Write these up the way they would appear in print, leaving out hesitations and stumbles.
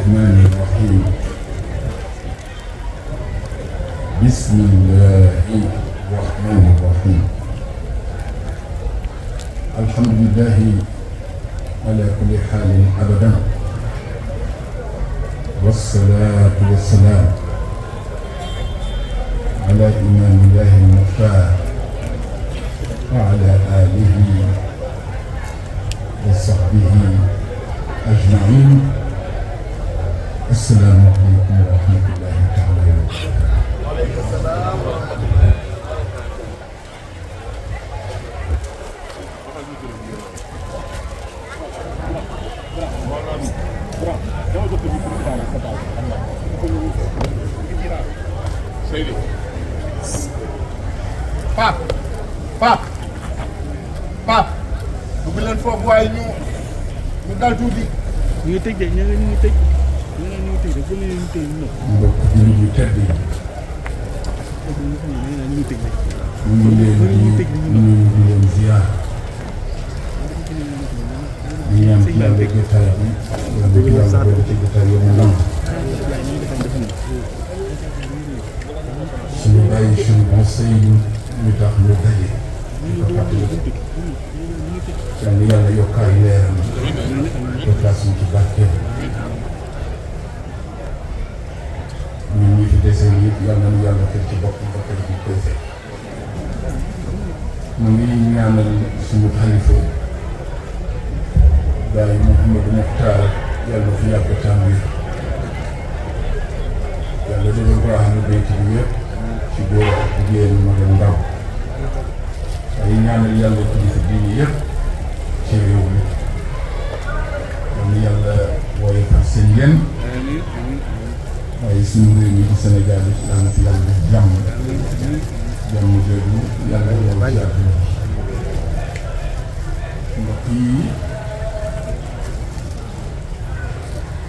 الرحمن الرحيم. بسم الله الرحمن الرحيم. الحمد لله على كل حال أبدا، والصلاة والسلام على إمام الله المختار وعلى آله وصحبه أجمعين. السلام عليكم ورحمة الله تعالى وبركاته. وعليكم السلام ورحمة الله. Pape bu leen foofu waaye ñu dal tuuti. ñu ngi tëj de ñu ngi tëj de bu leen ñu tëj ñu mbokk jullit yu tedd yi. ñu ngi tëj de. ñu ngi leen di leen ziar. di ñaan ci yàlla jotaay bi yàlla ci yàlla boole ci jotaay yi mu nangu. suñu bàyyi suñu conseil yi ñu tax ñu daje. ñu ko fàttali yàlla yàlla yokkaay leeram yokkaay suñ ci barkeel. ñun ñi fi desee yëpp yàlla na yàlla teg ci bopp ba teg ci pese. mu ngi ñaanal suñu xalifa Baay Mouhamadou Mokhtar yàlla fi yàgg tàmbali yàlla defal ko ahlu bayt bi yëpp ci góor ak jigéen mag ak ndaw ay ñaanal yàlla kilifa diine yëpp ci réew mi yàlla wooye fa seen yéen waaye suñu réew mi di Sénégal yi yàlla na fi yàlla def jàmm jooju yàlla yow ci àdduna bi mbokk yi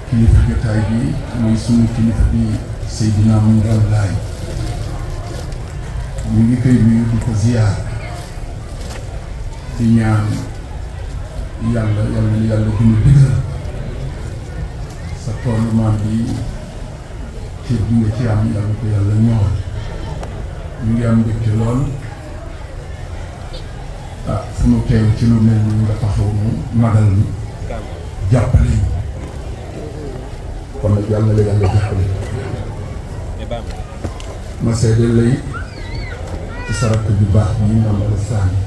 kilifa jotaay bi muy suñu kilifa bi Seydina Mandione Laye ñu ngi koy nuyu di ko ziyaar di ñaan yàlla gën a dëgëral sa toolu maam bi cër bi nga ci am yàlla ko yàlla ñool ñu ngi am mbégte lool fu nu teew ci lu mel ni nga taxaw mu magal ni jàppale ñu kon nag yàlla la yàlla jàppale ma seede lay ci sarak ju baax bi Mame Alassane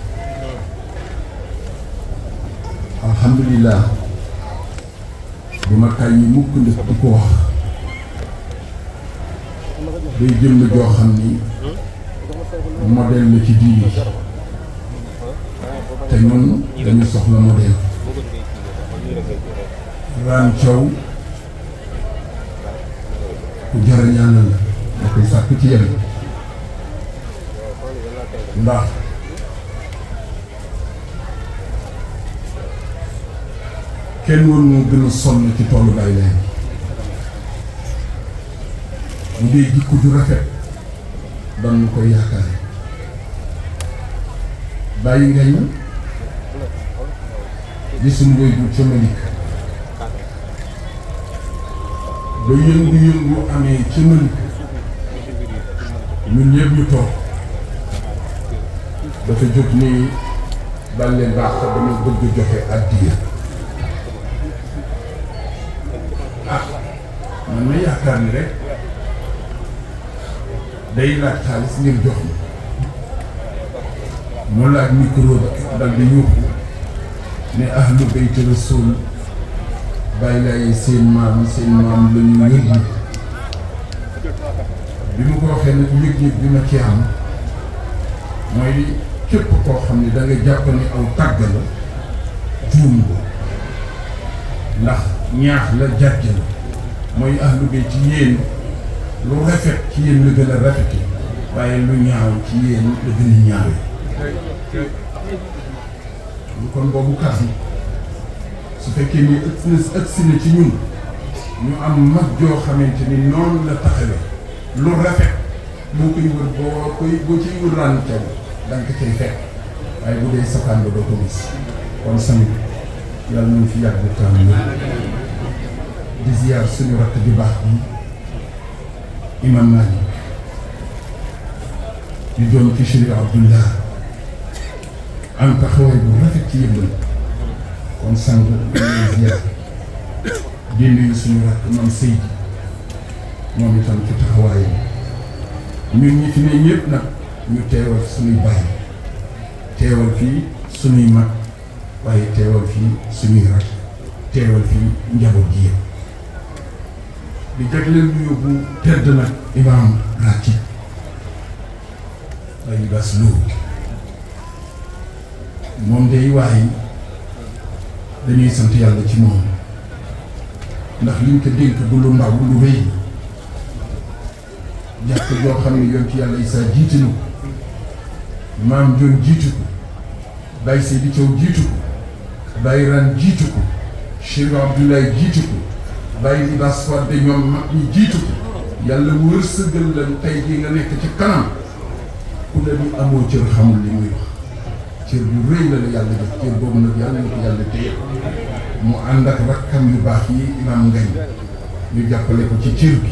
alhamdulilah bu ma tay yi mukk ndëf di ko wax day jëmm joo xam ni modèle la ci diine te ñun dañu soxla modèle. Raan Thiaw ku jar a ñaanal la ma koy sàkk ci yéen ndax kenn woon moo gën a sonn ci toolu Baay Laay bu dee jikko ju rafet doon koy yaakaare bàyyi ngañ di suñ mboy bu ca Malick ba yëngu-yëngu amee ca Malick ñun ñëpp ñu toog dafa jóg ni bàlle baax dama bëgg joxe addiya man ma yaakaar ni rek day laaj xaalis ngir jox mu laaj micro dal di yuuxu ne ahlu bayti rasul Baay Laay seen maam la ñu yëg bi mu ko waxee nag yëg-yëg bi ma ci am mooy képp koo xam ne da nga jàpp ni aw tàgg la juum ko ndax ñaax la jàjj la mooy ahlu bayti ci yéen lu rafet ci yéen la gën a rafete waaye lu ñaaw ci yéen la gën a ñaawe lu kon boobu kàddu su fekkee ni ëgsi na ci ñun ñu am mag joo xamante ni noonu la taxawee lu rafet boo koy wër boo ciy wër Raan Thiaw danga ko cay fekk waaye bu dee safaan ba doo ko gis kon samit yàlla nañ fi yàgg tam di di ziar suñu rakk ju baax bi imam Malick di doon ci Chérif Abdoullah am taxawaay bu rafet ci yëbbal kon sang di ziar di nuyu suñu rakk man Seydi moom itam ci taxawaayam ñun ñi fi ne ñëpp nag ñu teewal suñuy baay teewal fii suñuy mag waaye teewal fii suñuy rakk teewal fii njaboot gi yëpp di jagleel nuyu bu tedd nag imaam ratib ay bas loo moom day waaye dañuy sant yàlla ci moom ndax liñ ko dénk du lu ndaw lu rëy jàkk joo xam ne yoon ci yàlla Isaa jiite na ko maam Jon jiitu ko Baye Seydi Thiaw jiitu ko Baye Ran jiitu ko Chérif Abdoulaye jiitu ko Baye Libaas Fodé ñoom mag ñi jiitu ko yàlla wërsëgal leen tey jii nga nekk ci kanam ku la ñu amoo cër xamul li muy wax cër bu rëy la la yàlla def cër boobu nag yàlla na ko yàlla téye mu ànd ak rakkam yu baax yi imam Ngañ ñu jàppale ko ci cër bi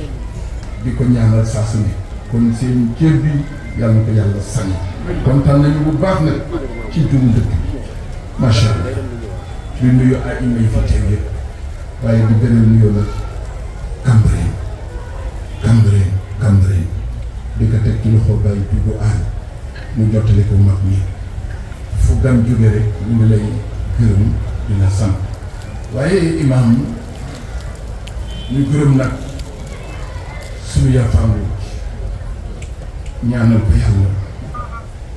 di ko ñaanal saa su ne kon seen cër bi yàlla na ko yàlla sànni kontaan nañu bu baax nag ci jum dëkk bi macha allah di nuyu ay ima yi fi teew yëpp waaye di beneen nuyoo nag Cambérène di ko teg ci loxo bàyyi bi bu aay mu jottali ko mag ñi fu gan jóge rek ñu ngi lay gërëm dina sant waaye imaam ñu gërëm nag suñu yafaangu ñaanal ko yàlla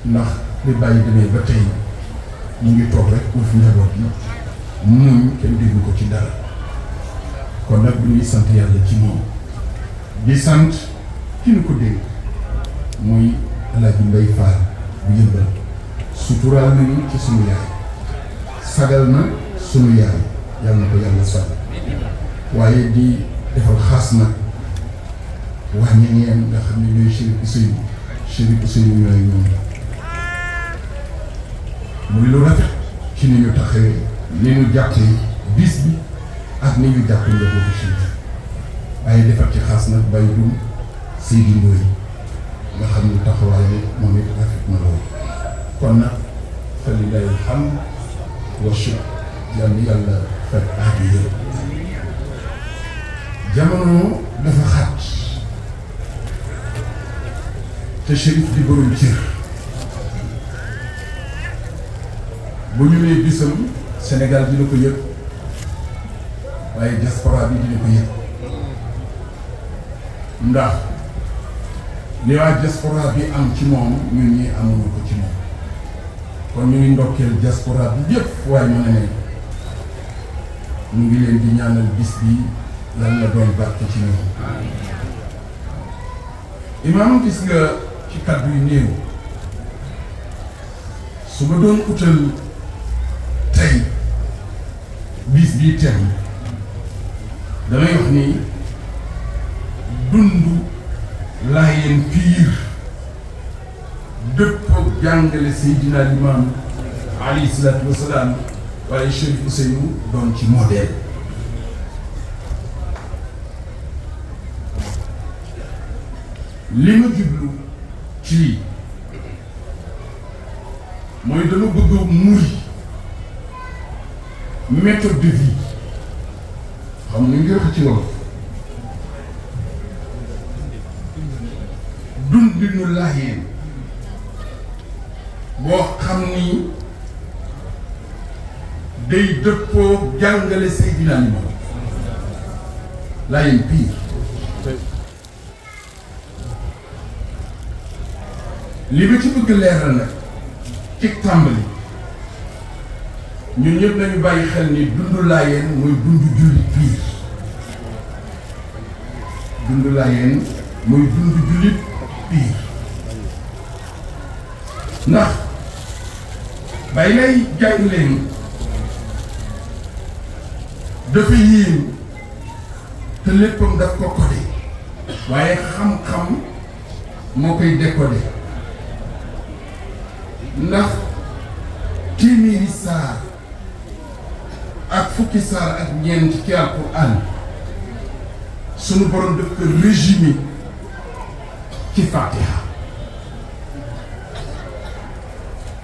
ndax li bàyyi demee ba tey mu ngi toog rek uuf njaboot yi muñ kenn déggu ko ci dara kon nag bu ñuy sant yàlla ci moom di sant ki ñu ko dégg muy Alaaji Mbay Faal bu Yëmbal suturaal nañu ci sunu yaay sagal na sunu yaay yàlla na ko yàlla sagal waaye di defal xaas nag waa ñeneen nga xam ne ñooy Chérif Ousseynou ñooy ñoom muy lu rafet ci ni ñu taxawee ni ñu jàppee bis bi ak ni ñu jàppee njabootu Chérif waaye defal ci xaas nag bay dum Seydi Ndoye nga xam ne taxawaay bi moom it rafet na loolu kon nag fa lillahi alhamd wa shukr yàlla fekk aaju yëpp jamono dafa xat te Chérif di borom cër bu ñu nee bisam Sénégal dina ko yëg waaye diaspora bi dina ko yëg ndax li waa diaspora bi am ci moom ñun ñi amuñu ko ci moom kon ñu ngi ndokkeel diaspora bi yëpp waaye mën na ne ñu ngi leen di ñaanal bis bi lan la doon barke ci ñoom imaam gis nga ci kàddu yu néew su ma doon utal tey bis bii tem damay wax ni dund Laayeen piir dëppoo jàngale Seydina Limaam alayhi salaatu wa salaam waaye Chérif Ousseynou doon ci modèle li ma jublu ci lii mooy dama bëgg a muri méthode de vie xam ni ngi wax ci wolof dundinu Laayeen boo xam ni day dëppoo jàngale Seydina Limaamu Laayeen piir li ma ci bëgg leeral nag ci tàmbali ñun ñëpp nañu bàyyi xel ni dundu Laayeen mooy dundu jullit piir dundu Laayeen mooy dundu jullit piir ndax bay lay jàng leen dafa yéem te léppam daf ko codé waaye xam-xam moo koy décodé ndax téeméeri saar ak fukki saar ak ñeent ci Alxuraan sunu borom daf ko résumé ci Fatiha.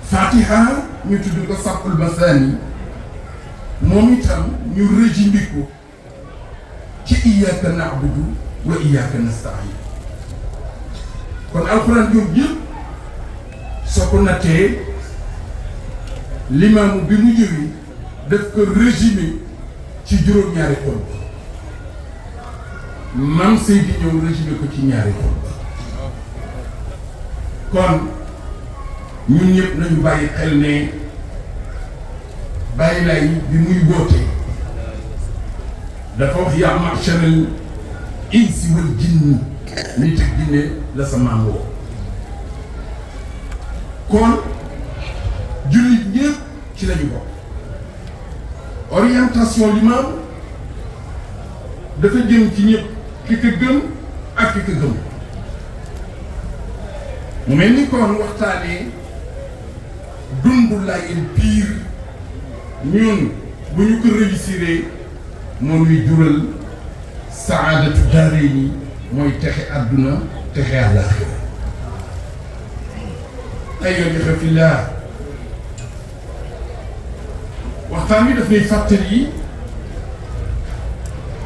Fatiha ñu tudd ko Sab'ul Masaani moom itam ñu résumé ko ci iyyaaka na'budu wa iyyaaka nasta'iin. kon alxuraan yooyu yëpp soo ko nattee limaamu bi mu ñëwee daf ko résumé ci juróom-ñaari xol Maam Seydi ñëw résumé ko ci ñaari xol kon ñun ñëpp nañu bàyyi xel ne bàyyi lay bi muy woote dafa wax yaa ma'sharal insi wal jinni nit ak jinne la sa maam woo kon jullit ñëpp ci lañu bokk orientation l'imam dafa jëm ci ñëpp ki ko gëm ak ki ko gëm mu mel ni kon waxtaanee dundu Laayeen piir ñun bu ñu ko réussiree moo ñuy jural saadatu daarayni mooy texe àdduna texe àllaaxira ayyuha l-ixwa fillaah waxtaan wi daf ñuy fàttali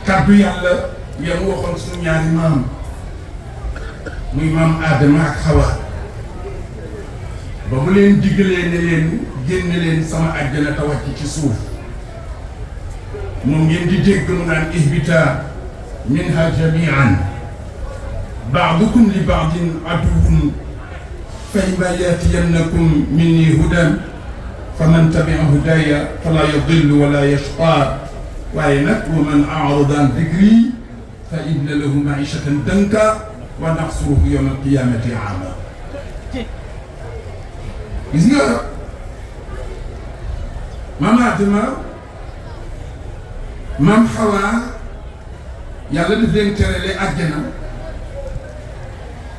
kàddu yàlla yam waxoon suñu ñaari maam muy maam Aadama ak Hawa ba mu leen diggalee ne leen génne leen sama àjjana te wàcc ci suuf moom ngeen di dégg mu naan ihbita minha jamian ba'dukum li ba'din aduwwun fa imma yatiyannakum minni hudan faman tabi'a hudaya fala yadillu wala yashqa waaye nag wa man a'rada an dhikri fa inna lahu ma'ishatan danka wa nahsuruhu yawma al-qiyamati a'ma. gis nga maam Adama maam Hawa yàlla daf leen terale àjjana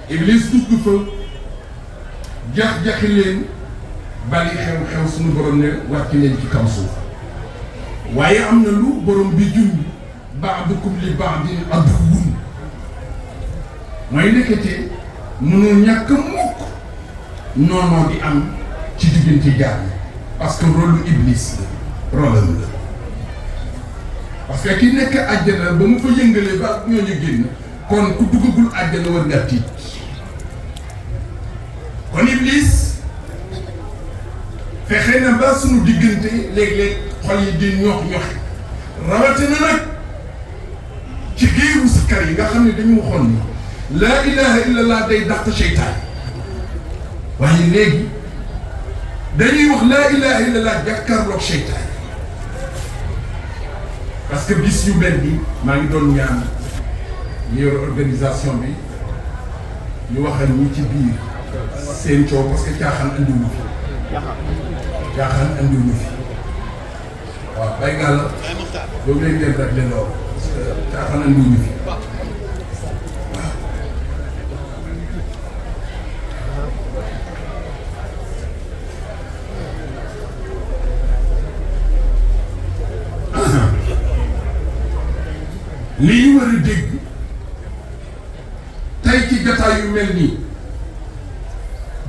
Iblis dugg fa jax-jaxi leen bali xew-xew suñu borom ne wàcc leen ci kaw suuf waaye am na lu borom bi junj ba'dukum li ba'din aduwwun mooy nekkete mënul ñàkk mukk noonoo di am ci diggante jaar parce que rôle lu Iblis la rôlam la parce que ki nekk àjjana ba mu fa yëngalee ba ñooñu génn kon ku duggagul àjjana war nga tiit kon Iblis fexe na ba suñu diggante léeg-léeg xol yi di ñox-ñoxi rawatina nag ci géeru sikkar yi nga xam ne dañu waxoon ni laa ilaha illallah day dàq seytaan waaye léegi dañuy wax laa ilaha illallah jàkkaarloog seytaan parce que bis yu mel ni maa ngi doon ñaan ñu yor organisation bi ñu waxal ñi ci biir seen coow parce que caaxaan andiwuñu fi caaxaan andiwuñu fi waaw bay gàll boobu léegi leen rek leen lool parce que caaxaan andiwuñu fi waaw li ñu war a dégg tey ci jotaay yu mel nii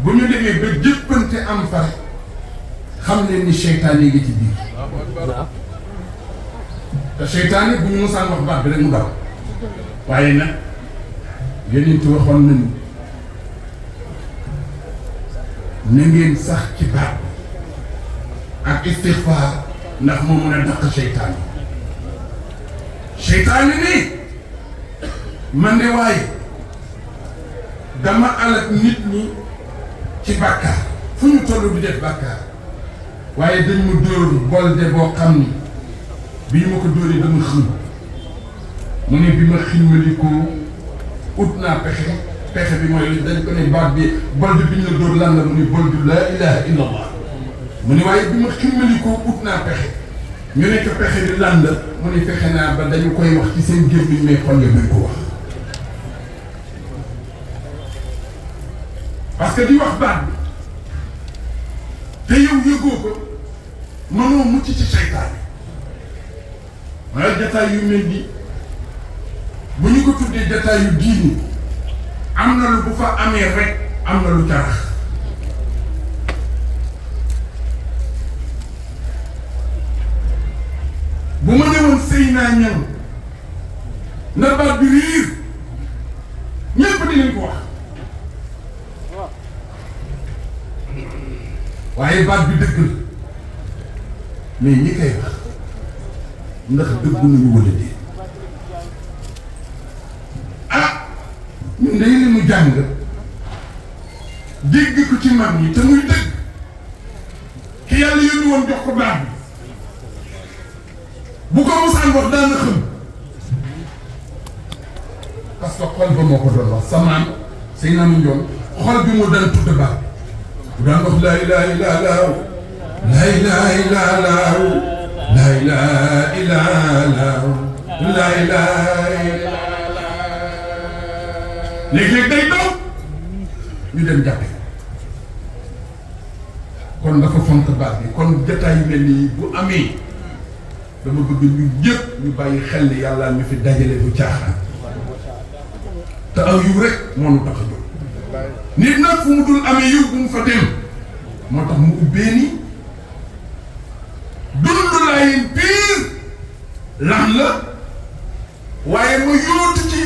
bu ñu demee ba jëppante am fa xam leen ni seytaane ngi ci biir te seytaane bu ñu mosaan wax baat bi rek mu daw waaye nag yonent waxoon nañu na ngeen sax ci baat ak istixfaar ndax moo mën a dàq seytaane seytaane ni man de waaye dama alak nit ñi ci bàkkaar fu ñu toll di def bàkkaar waaye dañ ma dóor bolde boo xam ni bi ñu ma ko dóoree dama xëm mu ne bi ma ximmalikoo ut naa pexe bi mooy dañ ko ne baat bi bolde bi ñu la dóor lan la mu ne bolde laa ilaha illa allah mu ne waaye bi ma ximmalikoo ut naa pexe ñu nekk pexe bi lan la mu ne fexe naa ba dañu koy wax ci seen gémmiñ mais xol ya duñ ko wax parce que di wax baat bi te yow yëgoo ko mënoo mucc ci seytaane wala jataay yu mel ni bu ñu ko tuddee détail yu diini am na lu bu fa amee rek am na lu carax bu ma ñëwoon sëy naa ñëw na baat bi riir ñëpp dinañ ko wax waaye baat bi dëgg la mais ñi koy wax ndax dëggu nañu wala dee ñun day li mu jàng dégg ko ci mag ñi te muy dëgg ki yàlla yónni woon jox ko baat bi bu ko mosaan wax daana xam parce que xol ba moo ko doon wax sa maam say naa mu njoon xol bi mu daan tudd baat bu daan wax laa ilaha illa allah laa ilaha illa allah laa ilaha illa allah laa ilaha illa léeg-léeg day daw ñu dem jàppe kon dafa fonk baat bi kon jotaay yu mel nii bu amee dama bëgg ñu ñëpp ñu bàyyi xel ni yàlla ñu fi dajale bu caaxaan te aw yiw rek moo nu tax a jóg nit nag fu mu dul amee yiw bu mu fa dem moo tax mu ubbee ni dund laayin piir lan la waaye ma yóotu ci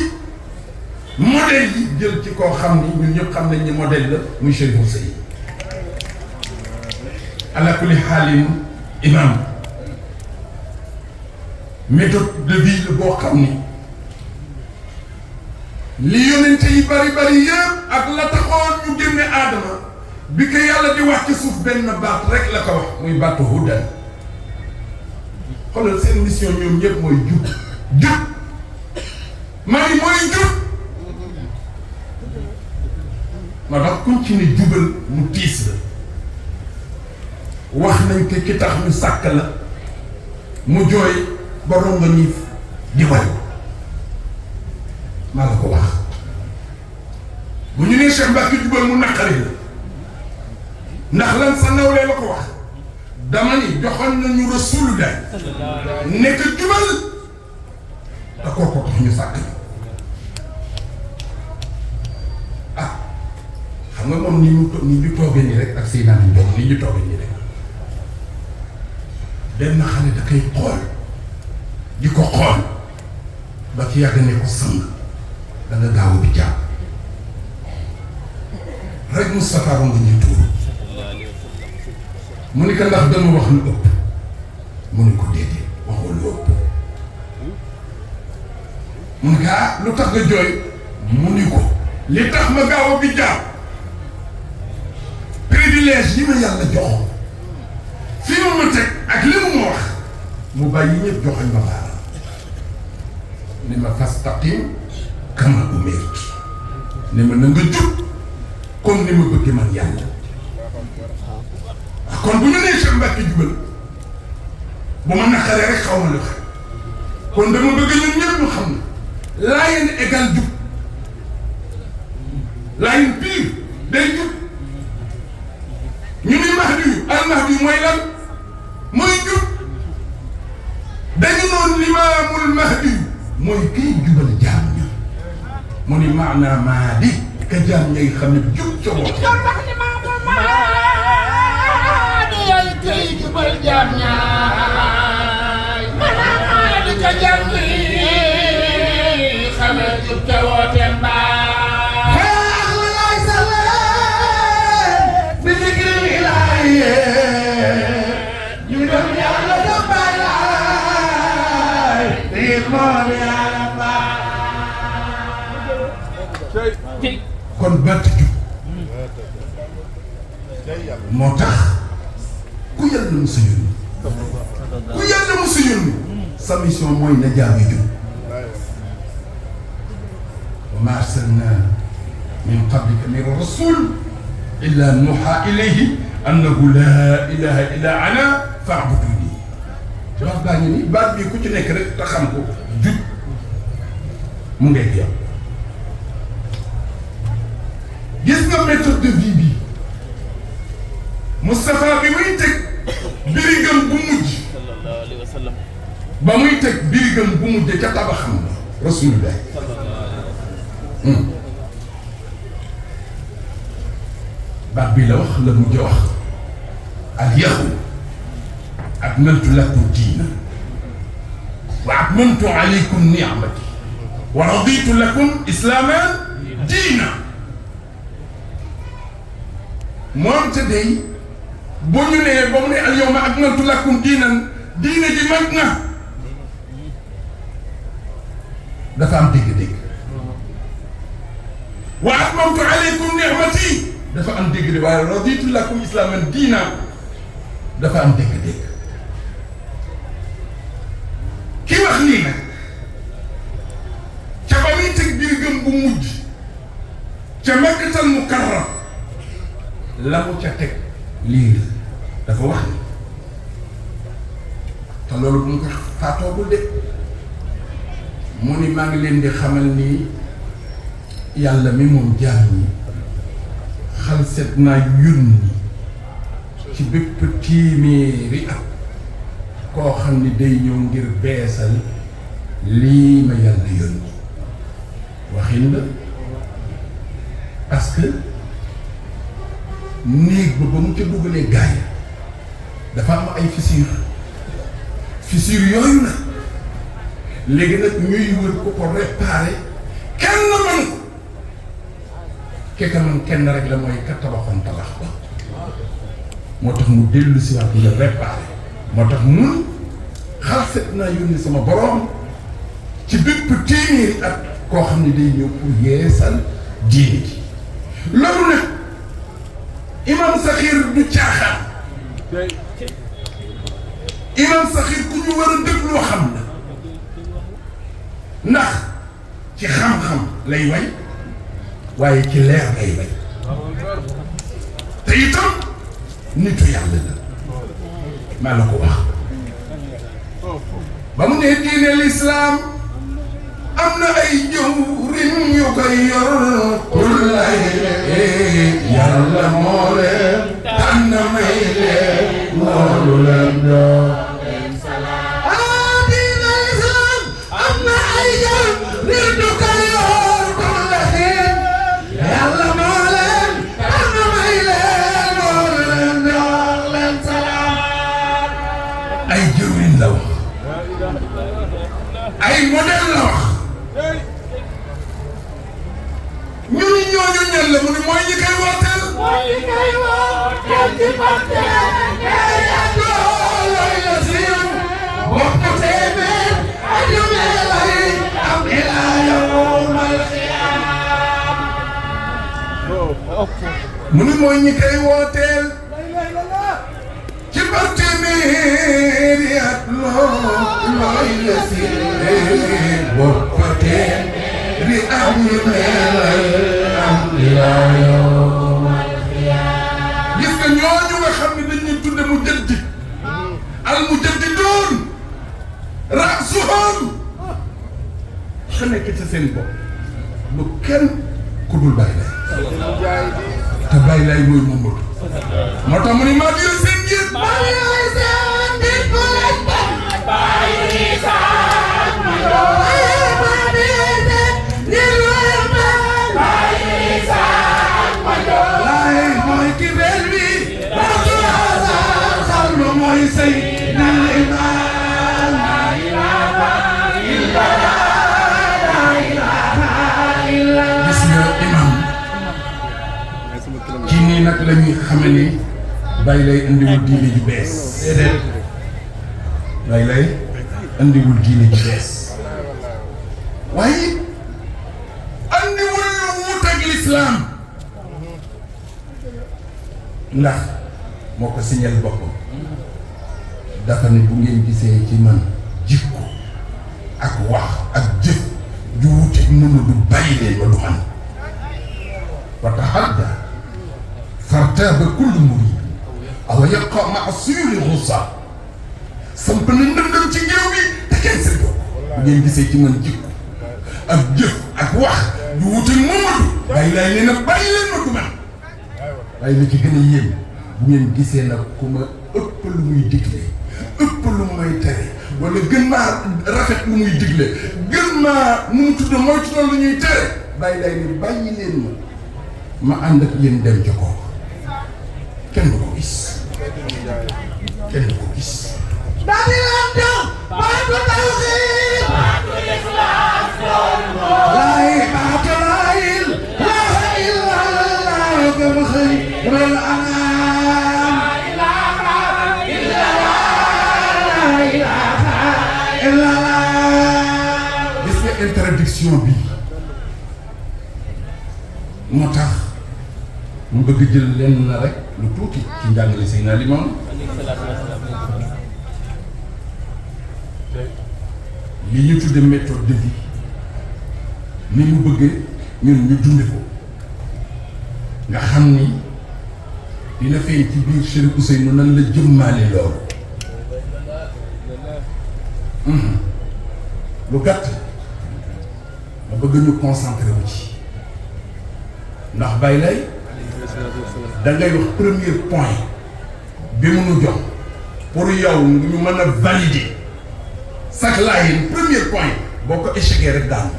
modèle yi jël ci koo xam ni ñun ñëpp xam nañ ni modèle la muy Cheikh Moussa yi ala kulli xaalin imam méthode de vie la boo xam ni li yonente yi bari bari yëpp ak la taxoon ñu génne aadama bi ko yàlla di wax ci suuf benn baat rek la ko wax muy baatu hudan xoolal seen mission ñoom ñëpp mooy jub maa ngi mooy jub ma tax kuñ ci ni jubal mu tiis la wax nañ ko ki tax ñu sàkk la mu jooy ba ronga ñi di way maa la ko wax bu ñu nee Cheikh Mbacke jubal mu naqari la ndax lan sa nawlee la ko wax dama ni joxoon nañu Rasulullah nekk jubal te kooku tax ñu sàkk xam nga moom ni ñu toogee nii rek ak say naan ñu jox ni ñu toogee nii rek benn xale da koy xool di ko xool ba ci yàgg ne ko sang da nga gaaw bi jàpp rek Moustapha ba nga ñuy tuuru mu ni ko ndax dama wax lu ëpp mu ni ko déedéet waxul lu ëpp mu ni ko lu tax nga jooy mu ni ko li tax ma gaaw bi jàpp privilège yi ma yàlla jox fi mu ma teg ak li mu ma wax mu bàyyi ñëpp joxañ ma baara ni ma fastaqim kama umirt ni ma na nga jub comme ni ma bëgg man yàlla kon bu ñu nee Cheikh Mbacke jubal bu ma naqaree rek xaw ma lu xam kon dama bëgg ñun ñëpp ñu xam ne Laayeen égal jub Laayeen pire day jub ñu ni Mahdi al Mahdi mooy lan mooy jub dañu noonu limaamul Mahdi mooy kiy jubal jaam ñi mu ni maanaa Mahdi ka jaam ñay xam ne jub ca woote kay jubal jaam ñaay Mahdi ka jaam ñi xam ne jub ca woote mbaa ñu dem yàlla dafay laay di moom yàlla baax kon batt jub moo tax ku yàlla mu sa yónni ku yàlla mu sa yónni sa mission mooy na jaam yi jub wa ma arsalna min qablika min rasul illa nuha ilayhi annahu laa ilaha illa ana fa'buduni wax baa ngi ni baat bii ku ci nekk rek te xam ko jub mu ngay yow gis nga méthode de vie bi Moustapha bi muy teg birigam bu mujj ba muy teg birigam bu mujj ca tabaxam la rasulullah baat bi la wax la mujj wax al yawma akmaltu lakum diina wa atmamtu alaykum ni'mati wa raditu lakum islaaman diina moom te day boo ñu nee ba mu ne al yawma akmaltu lakum diinan diina ji mag na dafa am dégg-dégg wa atmamtu alaykum ni'mati dafa am dégg-dégg waaye raditu lakum islaaman diina dafa am dégg-dégg ki wax lii nag ca ba muy teg biir bu mujj ca Makkatal Mukarram la mu ca teg lii dafa wax ni te loolu bu mu ko faatoogul de mu ni maa ngi leen di xamal ni yàlla mi moom jaam ñi xal set naa yónni ci bépp téeméeri at koo xam ni day ñëw ngir beesal lii ma yàlla yónni waxin la parce que néeg ba mu ca dugalee gaay dafa am ay fissure yooyu nag léegi nag ñuy wër ko ko réparé kenn man ko keka man kenn rek la mooy ka tabaxoon tabax ba moo tax mu dellu si waat nga réparé moo tax mun xalset naa yónni sama borom ci bépp téeméeri at koo xam ne day ñëw pour yeesal diine ji loolu nag imam Saxiir du caaxaan imam Saxiir ku ñu war a dégloo xam na ndax ci xam-xam lay way waaye ci leer lay way te itam nitu yàlla la maa la ko wax ba mu ne diine lislaam am na ay jëwriñ yu koy yor kullay yàlla moo leen tànn may leen loolu leen doon diine lislaam am na ay jëwriñ yu koy yor kullay yàlla moo leen tànn may leen loolu leen doon leen salaam ay jëwriñ la wax ay modèle la wax ñu ni ñooñu ñan la mu ni mooy ñi koy wooteel. mooy ñi koy wooteel ci Fapal. loolooy la siiw. bokk téeméer ak yu mel lay am ilaa yawmal qiyaama. mu ni mooy ñi koy wooteel. ci par téeméeri at loolooy la siiw. bokk téeméer. di am yu mel am ilaa yawmal qiyaama. gis nga ñooñu nga xam ne dañuy tudde mujaddid al mujaddidoon raasuhum xa nekk ci seen bopp lu kenn ku dul Baay Laay te Baay Laay mooy Mamadu moo tax mu ne maa ngi seen njiit Baay Laay seen njiit bu leen Baay Seydina Imaam la ilaha illallah la ilaha illallah. gis nga imam ci nii nag la ñuy xame ni Baay Laay indiwul diine ju bees déedéet Baay Laay indiwul diine ju bees waaye indiwul lu wuuteeg lislaam ndax moo ko signal boppam dafa ne bu ngeen gisee ci man jikko ak wax ak jëf ju wuuteeg Mamadu bàyyi leen ma du man wa tahadda fartaba kullu murid aw yaqa ma'a suyuri xusa samp na ndëndëm ci géew gi te kenn seen bopp bu ngeen gisee ci man jikko ak jëf ak wax ju wuuteeg Mamadu bàyyi laay leen nag bàyyi leen ma du man waaye li ci gën a yéem bu ngeen gisee nag ku ma ëpp lu muy digle ëpp lu may tere wala gën maa rafet lu muy digle gën ma nu mu tudd mooy tudd lu ñuy tere bàyyi lay ni bàyyi leen ma ànd ak yéen dem ca kooku kenn du ko gis kenn du ko gis introduction bi moo tax mu bëgg jël lenn na rek lu tuuti ci njàngale Seydina Limaamu li ñu tudde méthode de vie ni mu bëggee ñun ñu dunde ko nga xam ni dina feeñ ci biir Chérif Ousseynou nan la jëmmaale loolu lu gàtt ma bëgg ñu concentré wu ci ndax Baye Lay da ngay wax premier point bi mu nu jox pour yow ñu mën a valider sax laayin premier point boo ko échecgee rek daanu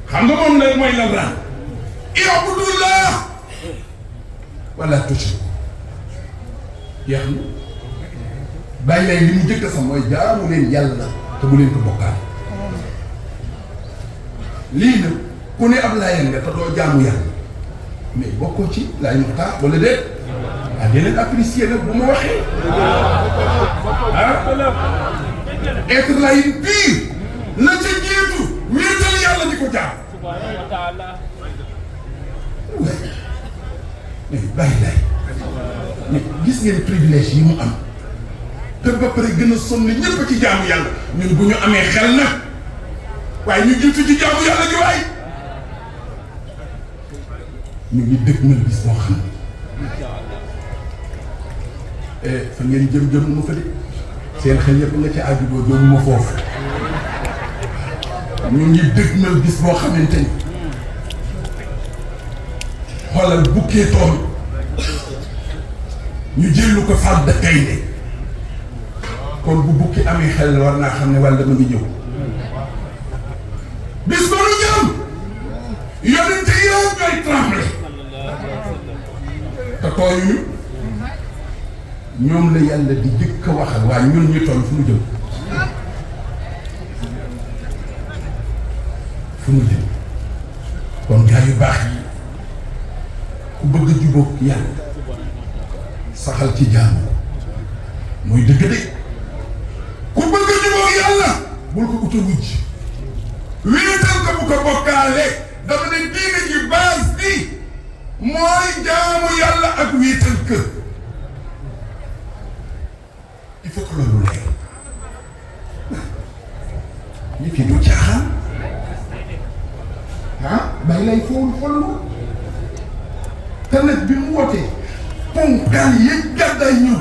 xam nga moom nag mooy la ran i'budullah wala tushriku jeex na Baye Lay li mu njëkk sax mooy jaamu leen yàlla te bu leen ko bokkaale lii nag ku ne ab laayeen nga te doo jaamu yàlla mais bokkoo ci laay muxtaar wala déet ah dinañ apprécier nag bu ma waxee être laayeen pire la ca jiitu wéetal yàlla di ko jaam mais bàyyi lay mais gis ngeen privilège yi mu am te ba pare gën a sonn ñëpp ci jaamu yàlla ñun bu ñu amee xel nag waaye ñu jiitu ci jaamu yàlla gi waay ñu ngi dëkk na bis boo xam ne fa ngeen jëm ma fa de seen xel yëpp nga ci àgg boo jëm ma foofu ñu ngi dëkk na bis boo xamante ni xoolal bukkee tool ñu jëllu ko fàdd gaynde kon bu bukki amee xel war naa xam ne wàlla ma ngi ñëw bis ba nu jëm yonente yow ñooy tremble te tooñuñu ñoom la yàlla di jëkk a waxal waaye ñun ñu tooñ fu nu jëm kon gaa yu baax yi ku bëgg a jubóog yàlla saxal ci jaamu muy dëgg de ku bëgg a jubóog yàlla bul ko uta wujj wéetal ko bu ko bokkaale dafa ne diine ji base bi mooy jaamu yàlla ak wéetal kër il faut que loolu leer ñi fi du caaxaan Baye Lay fowul follu te nag bi mu wootee ponkal yi gàdday ñëw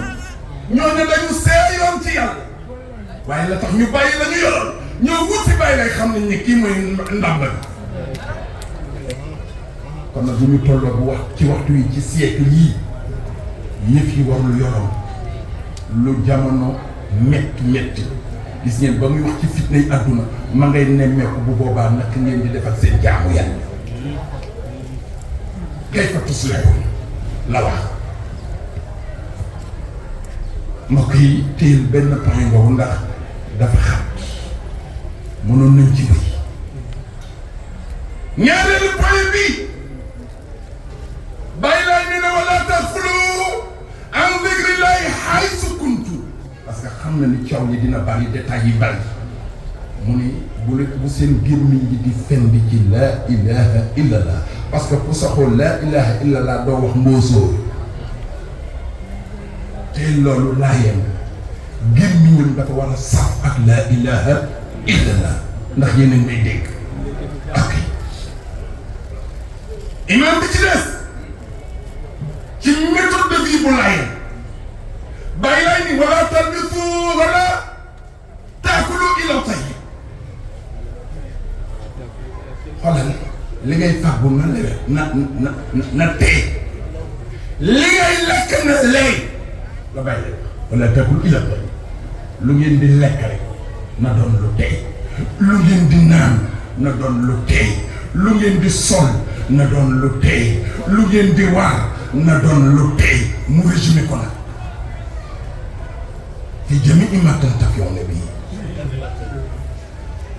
ñooñu dañu seeyoon ci yàlla waaye la tax ñu bàyyi la ñu yoroon ñoo wut si Baye Lay xam nañ ne kii mooy ndàmbal kon nag bu ñu tolloo bu wax ci waxtu yi ci siècle yii yëf yi warul yoroon lu jamono metti gis ngeen ba muy wax ci fitnay àdduna ma ngay nemmeeku bu boobaa naka ngeen di defal seen jaamu yàlla kayfa tuslihuun la wax mbokk yi téyel benn point boobu ndax dafa xat mënoon nañ ci wéy ñaareelu point bi Baye Lay ne wala taxfulu an zikrillahi haysu kuntum parce que xam na ni coow li dina bari détails yi bari mu ni bu seen gémmiñ ji di fen bi ci laa ilaha illallah parce que ku saxoo laa ilaha illallah doo wax mboosóor te loolu laayam gémmiñam dafa war a saf ak laa ilaha illallah ndax yeneen may dégg ok imam bi ci des ci méthode de vie bu laayam Baye Lay ni wala talbisu wala taakulu ila tayyib xoolal li ngay fàggu na lewe na tey li ngay lekk na leey la Baye Lay wala taakulu ila tayyib lu ngeen di lekk rek na doon lu tey lu ngeen di naan na doon lu teey lu ngeen di sol na doon lu teey lu ngeen di war na doon lu teey mu résumé ko nag te jami imatan taf yoon ne bii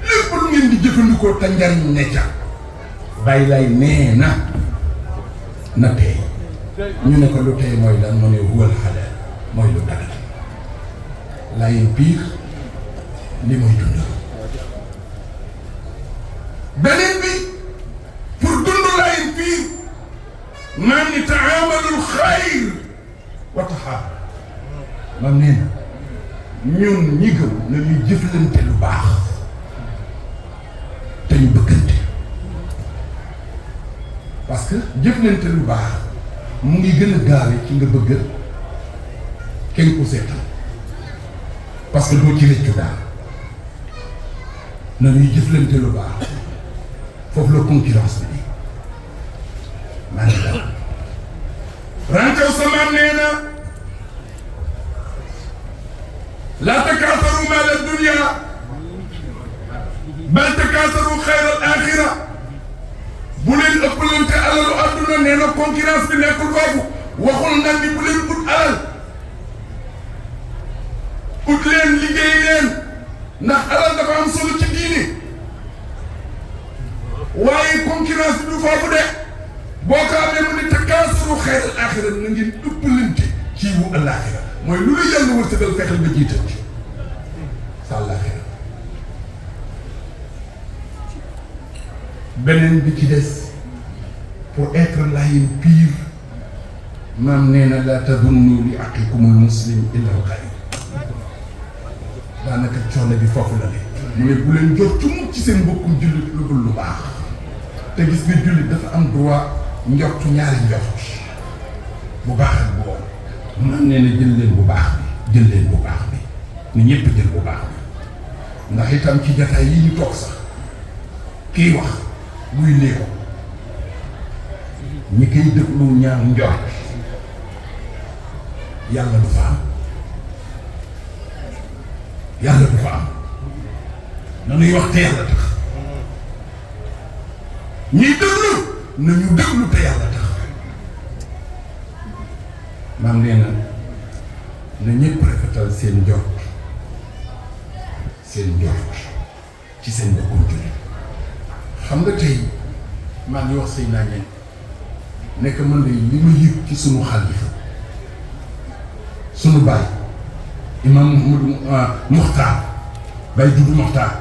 lépp lu ngeen di jëfandikoo te njariñ ne ca bàyyi lay nee na teey ñu ne ko lu teey mooy lan mu ne huwal xalaal mooy lu dagal layin biir li mooy dund beneen bi pour dund layin biir maam ni taamalul xayr wa taxaar maam nee na ñun ñi gëm na ñuy jëflante lu baax te ñu bëggante parce que jëflante lu baax mu ngi gën a gaawe ci nga bëgg kenn ku seetal parce que doo ci rëccu daal na ñuy jëflante lu baax foofu la concurrence bi maa ngi daal rantew sama nee na laa takaasaru maal ad-dunya bal takaasaru xayra al-axira bu leen ëppalante alalu adduna nee na concurrence bi nekkul foofu waxul nag ni bu leen ut alal ut leen liggéey leen ndax alal dafa am solo ci diine waaye concurrence bi du foofu de boo ko amee mu ne takaasaru xayra al-axira na ngeen ëppalante ci wu al-axira mooy lu la yàlla wërsëgal fexeel ba jiital ci sa àllaaxira beneen bi ci des pour être layin pire maam nee na laa tadunnu li aqikumul muslim illa al xayr daanaka coono bi foofu la ne mu ne bu leen jot ci mukk ci seen mbokkum jullit lu dul lu baax te gis nga jullit dafa am droit njortu ñaari njort bu baax ak boobu man nee na jël leen bu baax bi jël leen bu baax bi ni ñëpp jël bu baax bi ndax itam ci jataay yi ñu toog sax kii wax muy léego ñi koy déglu ñaar njort yàlla du fa am yàlla du fa am nanuy wax te yàlla tax ñiy déglu nañu déglu te yàlla tax maam nee na ñëpp rafetal seen njort ci seen bokkum jullit xam nga tey maa ngi wax say naa ñeen nekk man de li ma yëg ci sunu xalifa sunu baay imam Muxtaar Baay Dudu Muxtaar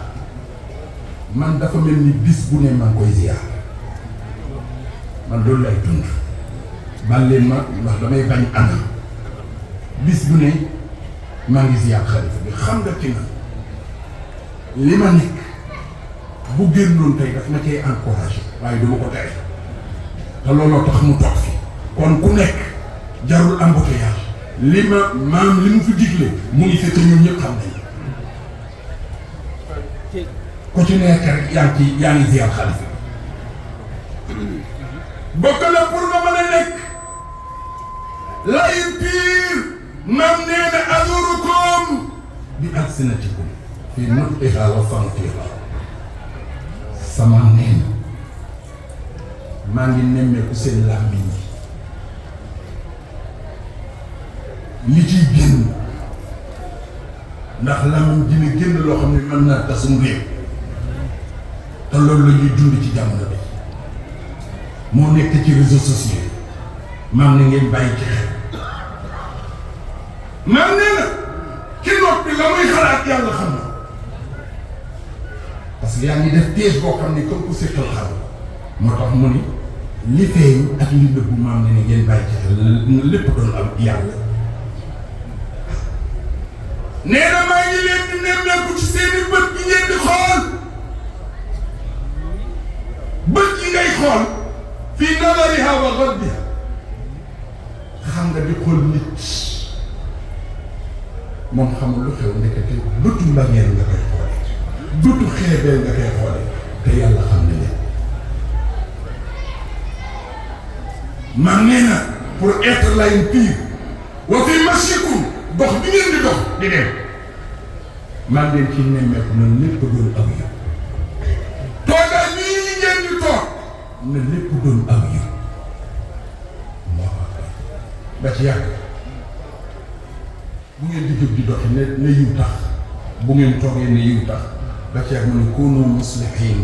man dafa mel ni bis bu ne maa ngi koy ziyaar man loolu lay dund ban leen ma ndax damay bañ ànd bis bu ne maa ngi ziyaar xalifa bi xam nga ki na li ma nekk bu génnoon tey daf ma cee encouragé waaye duma ko tere te looloo tax mu toog fi kon ku nekk jarul embouteillage li ma maam li mu fi digle mu ngi fekk ñun ñëpp xam nañ ku ci nekk rek yaa ngi ziyaar xalifa bokk la pour nga mën a nekk layin piir maam nee na azurukum bi alsinatikum fi nutqiha wa santiha sama nee na maa ngi nemmeeku seen làmmiñ yi li ciy génn ndax làmmiñ dina génn loo xam ne mën naa tasum réew te loolu la ñuy dund ci jamono bi moo nekk ci réseaux sociaux maam na ngeen bàyyi ci xel maam nee na ki noppi la muy xalaat yàlla xam na parce que yaa ngi def piège boo xam ne comme ku seetal xam moo tax mu ni li feeñ ak li nëbbu maam ne ni ngeen bàyyi ci xel lépp doon am yàlla nee na maa ngi leen di nemmeeku ci seeni bët yi ngeen di xool bët yi ngay xool fii nadariha wa ghaddiha xam nga di xool nit moom xamul lu xew ndekete bëtu mbañeel nga koy xoole bëtu xeebeel nga koy xoole te yàlla xam ne leen maam nee na pour être layin pire wa fi mashikum dox bi ngeen di dox di dem maa leen ci nemmeeku na lépp doon aw yow doon aw yiw ba ci yàgg bu ngeen di jóg di doxi ne yiw tax bu ngeen toogee ne yiw tax ba ci yàgg mu ne kunu muslihin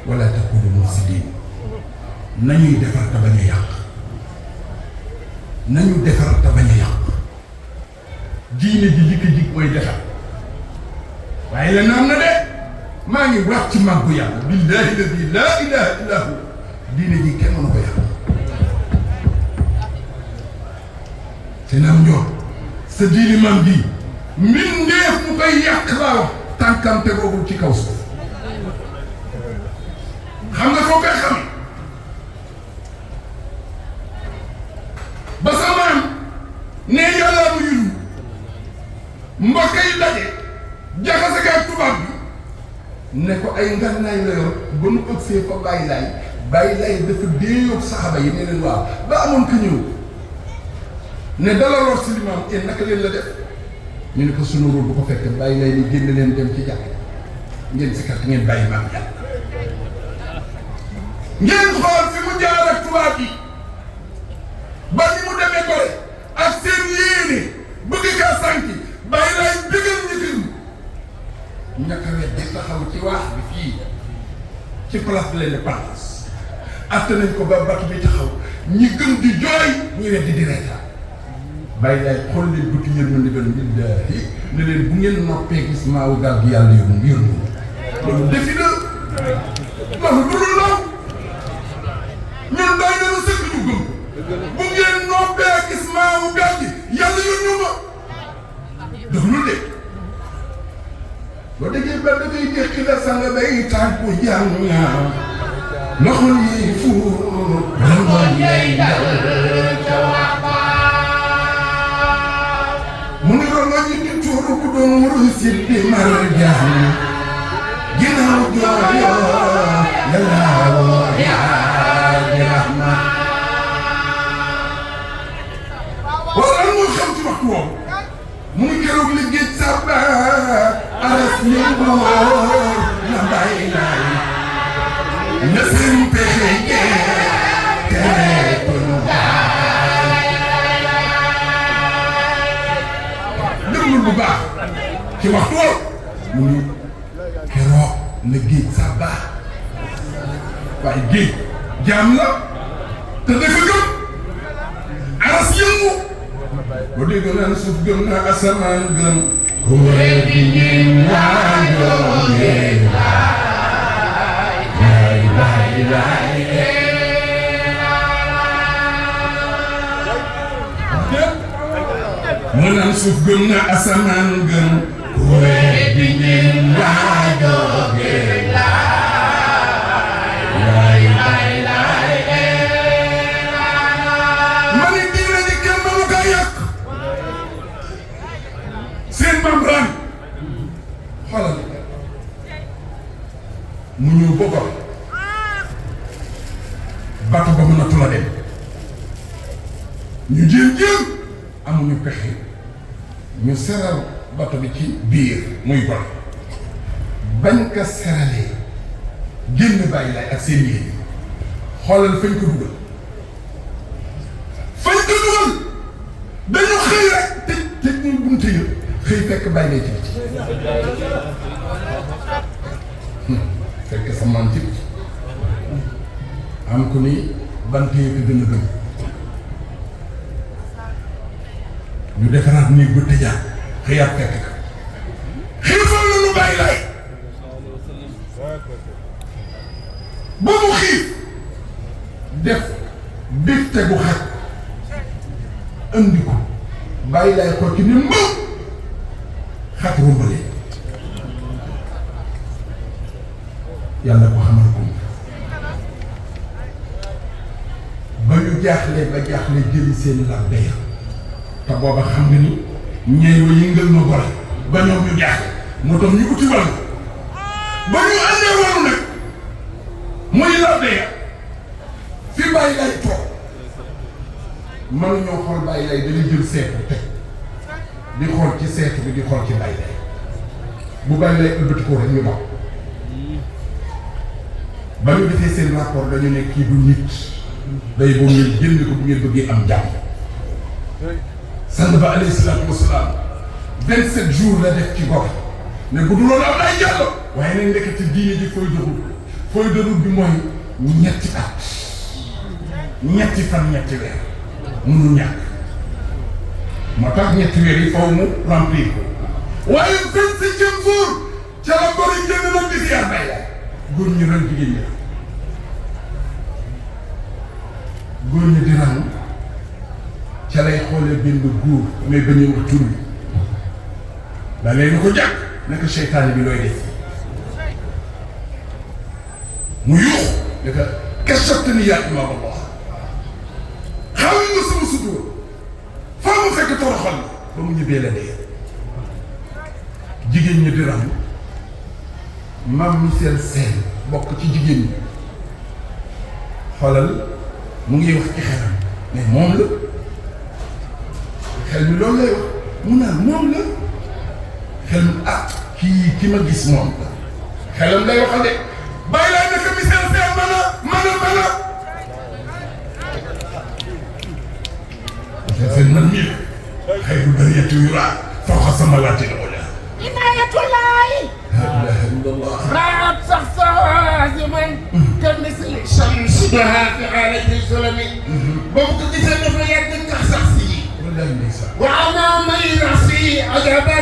wala takunu mufsidin nañuy defar te bañ a yàq nañu defar te bañ a yàq diine ji li ko jig mooy defar waaye la naam na de maa ngi wax ci màggu yàlla billahi ladi laa ilaha illa hu diine ji kenn mënu ko yàq te naam ñoom sa diine maam ji mbindeef mu koy yàq laa wax tànkam tegoogul ci kaw suuf xam nga foo koy xam ba sa maam ne yàlla mu yun mbokk yi daje jaxase ak tubaab bi ne ko ay ngànnaay la yor ba nu ëgsee fa bàyyi laay dafa déeyoog saxaaba yi ne leen waaw ba amoon ko ñëw ne dala lor si limaam te naka leen la def ñu ne ko sunu rôle bu ko fekk bàyyi laay ni génn leen dem ci jàkk ngeen si kat ngeen bàyyi maam yàlla ngeen xool fi mu jaar ak tubaab yi ba ni mu demee Gorée ak seen yéene bëgg kaa sànki bàyyi laay bëggal ñi ñakawet di taxaw ci waax bi fii ci place de l'Indépendance atte nañ ko ba bato bi taxaw ñi gën di jooy ñu weddi di reetaan bàyyi laay xool leen bëti yërmande gën billaahi ne leen bu ngeen noppee gis maawu gaal gi yàlla yóbbu loolu defi na loolu du lu law ñun doy nañu sëkk ñu gëm bu ngeen noppee gis maawu gaal gi yàlla yóbbu ma déglu de boo déggee ba dafay dékk la sang bay tànku jàng loxo yi fuur rangoon yay dal ca waxbaa mu ni rangoon yi di tuuru bu doon ruusit di mar jàng ginnaaw jooyoo yàllaawoo yaa di rahma wala moo xam ci waxtu woowu mu ngi keroog li géej sàbba aras ni boor na bàyyi laay na seen pexe jee tereetunu déglu bu baax ci waxtu woowu mu ngi keroog la géej sàbba waaye géej jaam la te dafa gëm aras yëngu boo dégg naan suuf gëm na asamaan gëm ku weddi ñin waajoo ngeen laay mu naan suuf gëm na asamaan gëm ku weddi ñin waajoo ngeen laay membran xoolal mu ñëw ba Gorée bato ba mënatu la dem ñu jéem amuñu pexe ñu seral bato bi ci biir muy Gorée bañ ko seralee génn bàyyi laay ak seen yéen xoolal fañ ko dugal dañu xëy rek tëj ñu bunte yëpp xëy fekk bàyyi lay ci biti fekk sa maam ci biti am ku ni bant yi ko gën a gëm ñu defaraat nii bu tëjaat xëyaat fekk ka xiifal na lu bàyyi lay ba mu xiif def bif tegu xaj andi ko bàyyi lay ko ci ni mbëw xat rumbale yàlla ko xamal ko ba ñu jaaxle ba jaaxle jëli seen làmbe ya te booba xam nga ni ñeey wa yëngal na Gorée ba ñoom ñu jaaxle moo tax ñu uti wàll ba ñu andee wàllu nag muy làmbe ya fi bàyyi lay toog mënuñoo xool bàyyi lay dañuy jël seetu teg di xool ci seetu bi di xool ci bàyyi lay bu bàyyi lay ëlbati ko rek ñu bokk ba ñu defee seen rapport dañu ne kii du nit day boobu ngeen génn ko bu ngeen bëggee am jàmm. sang ba alayhi salaatu wasalaam 27 jours la def ci gox ne bu dul loolu am na ay jàll. waaye nag ndekete diine ji feuille de route bi mooy ñetti at ñetti fan ñetti weer mënul ñàkk moo tax ñetti weer yi faw mu remplir ko. waaye 27e jour ca la góor yi génn nag di ziar bay la góor ñi ren jigéen ñi góor ñi di rang ca lay xoolee benn góor mais bañ a wax tur bi da leen ko jàpp naka seytaane bi looy def mu yuux naka kashaftani yaa imaam Allah xaw nga sama sutur faa mu fekk toroxal ba mu ñibbee la dee. jigéen ñi di rang mam Michel Sène bokk ci jigéen ñi xoolal mu ngi wax ci xelam mais moom la xel mi loolu lay wax mu naan moom la xel mi ki ma gis moom la xelam lay waxal de bàyyi laa nekk Michel Sène mën a Michel Sène man mii xayru bariyati yuraa fawqa samaawaati al-ulaa inaayatullaahi raat sax sawaasiman كمثل الشمس بها في حالة الظلم بوقت سنة يد كحساسي وأنا ميرسي عجبا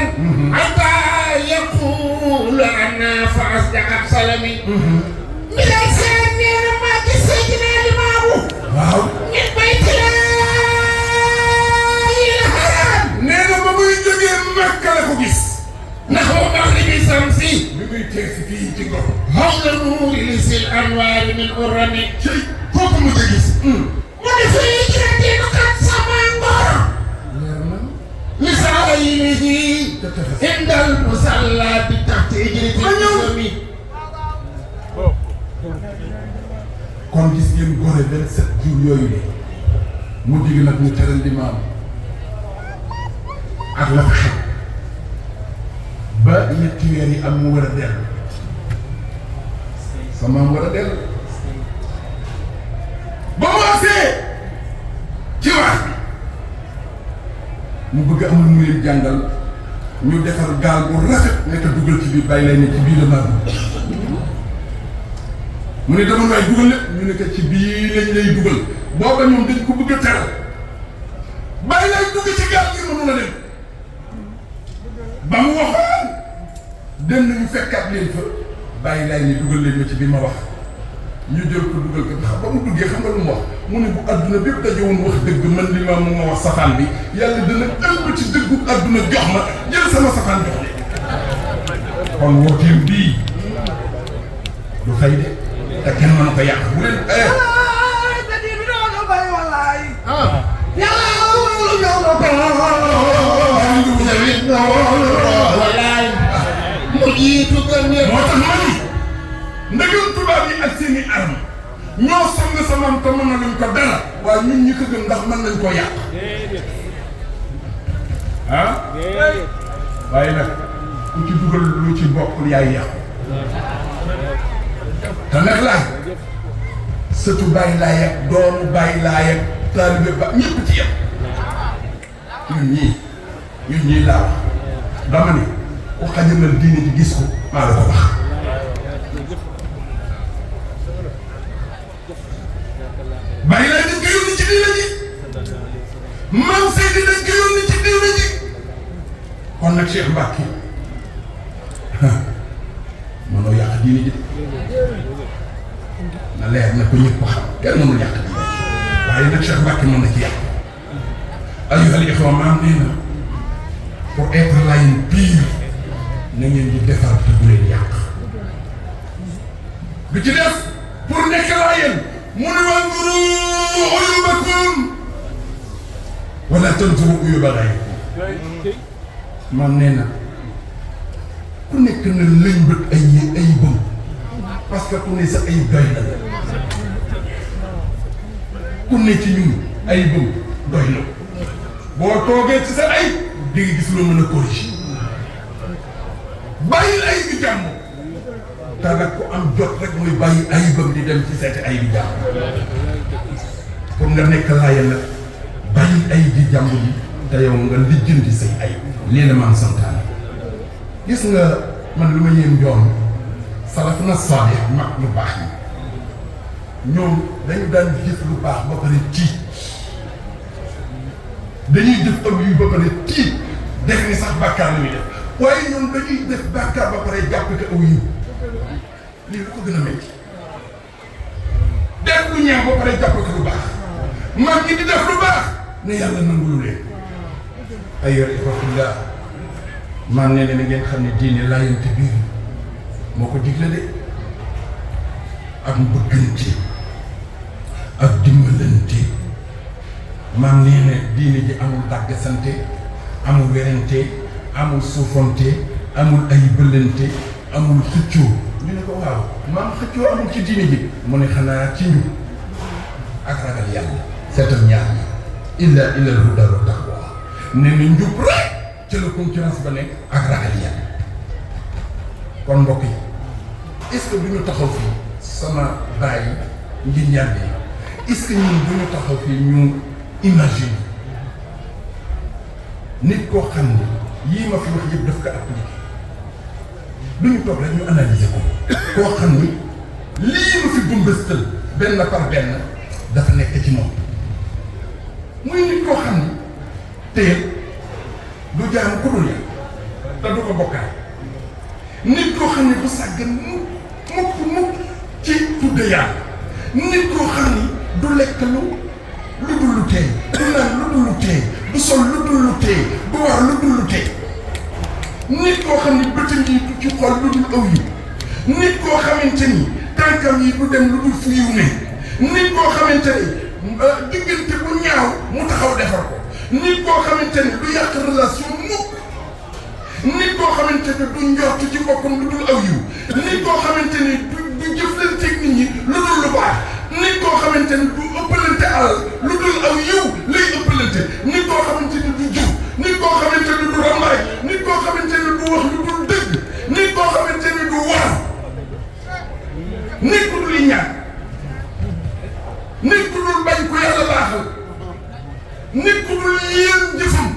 حتى يقول أنا فأصدق بسلمي من السنة لما تسجنا لماهو من بيت الله الحرام نينا بابو يجي مكة لكو بس نحو مغرب الشمس fii ci gox. حول نور لس الأنوار من أرمي شيء فوق mu gis. mu ne fii jërëjëf kat sama ngor. لسائله عند المصلى بتحت إجرة الجسم. kon gis ngeen gore 27 jours yooyu de mu digg nag ñu teral di maam ak la fa xew ba ñetti weer yi am mu war a dellu sama war a dellu ba mu agsee ci waat bi mu bëgg amul mu leen jàngal ñu defar gaal bu rafet nekk dugal ci biir bàyyi lay ne ci biir la maam mu ne dama may dugal lépp ñu ne que ci biir lañ lay dugal booba ñoom dañ ko bëgg a teral bàyyi lay dugg ci gaal gi mënu la dem ba mu waxoon dem nañu fekkaat leen fa bàyyi lay ni dugal leen ma ci bi ma wax ñu jël ko dugal ko xam ba mu duggee xam nga lu mu wax mu ne bu adduna bépp dajewoon wax dëgg man li ma mu ma wax safaan bi yàlla dana ëmb ci dëggu adduna jox ma jël sama safaan jox leen kon wooteem bii du fay de te kenn mën ko yàq bu leen te di bi doon bay wallaay. yàlla lu ñëw na ko. wallaay. mu jiitu gën moo tax ma ni ndegam tubaab yi ak seeni arme ñoo song sa maam te mën nañ ko dara waaye ñun ñi ko gëm ndax mën nañ koo yàq ah waaye nag ku ci dugal lu ci bokkul yaay yàqu te nag laaj sëtu bàyyi laa yegg doomu bàyyi laa yegg taalibe ba ñëpp ci yem ñun ñii laa wax dama ni ku xajamal diine ji gis ko maa la ko wax bàyyi laa dañ ko yónni ci diine ji maam Seydi dañ ko yónni ci diine ji kon nag Cheikh Mbacke mënoo yàq diine ji na leer na ko ñëpp xam kenn mënul yàq diine waaye nag Cheikh Mbacke mën na ci yàq ayyuhal ixwa maam nee na pour être layin pire na ngeen di defar te bu leen yàq bi ci def pour nekk layin mu ne wanduru uyubakum wala tanduru uyuba ghayrikum maam nee na ku nekk na lëñ bët ay bëm parce que ku ne sa ay doy na ku ne ci ñun ay bëm doy na boo toogee ci sa ay di nga gis loo mën a corriger bàyyil ay bi jàmm te nag ku am jot rek mooy bàyyi ayibam di dem ci seeti ay bi jàmm pour nga nekk laaya nag bàyyi ayib di jàmm ji te yow nga lijjanti say ayib lii la maam santaane gis nga man lu ma yéem joon salaf na saalih mag lu baax yi ñoom dañu daan jëf lu baax ba pare tiit dañuy def aw yu ba pare tiit def ni sax bàkkaar la ñuy def waaye ñoom dañuy def bàkkaar ba pare jàpp te aw yu lii lu ko gën a métti def lu ñaaw ba pare jàpp te lu baax mag ñi di def lu baax ne yàlla nangulu leen ay yor ifafillah maam nee na ngeen xam ne diine laayante biir moo ko digle de ak bëggante ak dimbalante maam nee na diine ji amul dàgg sante amul werante amul suufante amul ay bëllante amul xëccoo ñu ne ko waaw maam xëccoo amul ci diine ji mu ne xanaa ci njub ak ragal yàlla seetal ñaar yi illa al-huda wa taqwa ne na njub rek ci la concurrence ba nekk ak ragal yàlla kon mbokk yi est-ce que du ñu taxaw fii sama bàyyi ngir ñàkk yi est-ce que ñun du ñu taxaw fii ñu imagine nit koo xam ne yii ma fi wax yëpp daf ko appliqué du ñu toog rek ñu analyser ko koo xam ni lii ma fi bumbëstal benn par benn dafa nekk ci moom muy nit koo xam ni tey du jaam ku dul yàlla te du ko bokkaay nit koo xam ne du sàggan mukk ci tudde yàlla nit koo xam ni du lekk lu dul lu teey du naan lu dul lu teey du sol lu dul lu teey du war lu dul lu teey nit koo xam ni bëtam yi du ci xool lu dul aw yi nit koo xamante ni tànkam yi du dem lu dul fu yiw ne nit koo xamante ni diggante bu ñaaw mu taxaw defar ko nit koo xamante ni du yàq relation mukk nit koo xamante ni du njort ci boppam lu dul aw yiw nit koo xamante ni du jëflanteeg nit ñi lu dul lu baax nit koo xamante ni du ëppalante alal lu dul aw yiw lay ëppalante nit koo xamante ni du jiw nit koo xamante ni du rambaay nit koo xamante ni du wax lu dul dëgg nit koo xamante ni du waar nit ku dul ñaan nit ku dul bañ ku yàlla baaxal nit ku dul yéen jëfam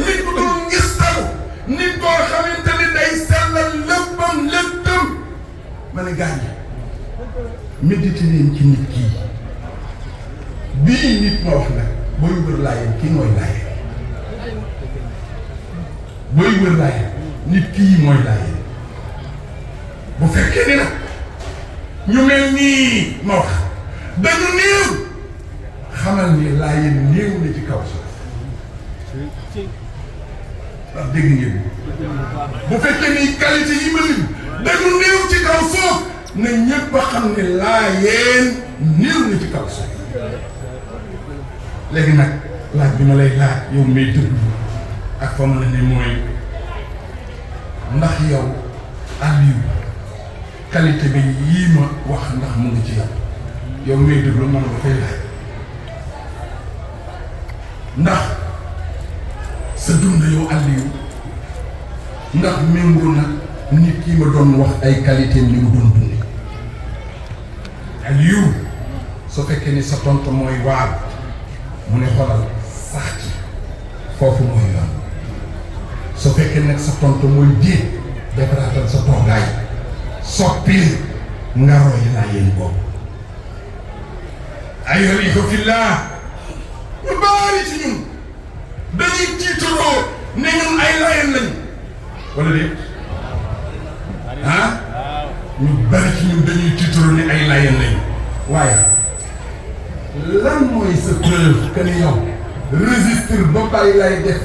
nit ku dul ngis talu nit koo xamante ni day sellal léppam ma ne gaañ médité leen ci nit kii bii nit ma wax nag booy wër laayeen kii mooy laayeen booy wër laayeen nit kii mooy laayeen bu fekkee ni nag ñu mel nii ma wax dañu néew xamal ni laayeen néew na ci kaw suuf ndax dégg ngeen bu fekkee ni qualité yi ma lim dañu néew ci kaw suuf na ñëpp a xam ne laayeen néew na ci kaw suuf léegi nag laaj bi ma lay laaj yow may déglu ak fa mu la ne mooy ndax yow Aliou qualité bi yii ma wax ndax mu ngi ci yow may déglu man nga koy laaj ndax sa dund yow Aliou ndax méngoo na nit kii ma doon wax ay qualité li mu doon dund Aliou su fekkee ni sa tontu mooy waaw mu ne xoolal sax ci foofu mooy yoon su fekkee nag sa tontu mooy déet defaraatal sa toogaay soppil nga roy laa yéen boobu ayyuhal ikhwa fillah ñu baari ci ñun dañuy tiitaroo ne ñun ay laayeen lañu wala déet ñu bari ci ñun dañuy tiitaroo ne ay laayeen lañu waaye lan mooy sa preuve que ni yow registre ba bàyyi lay def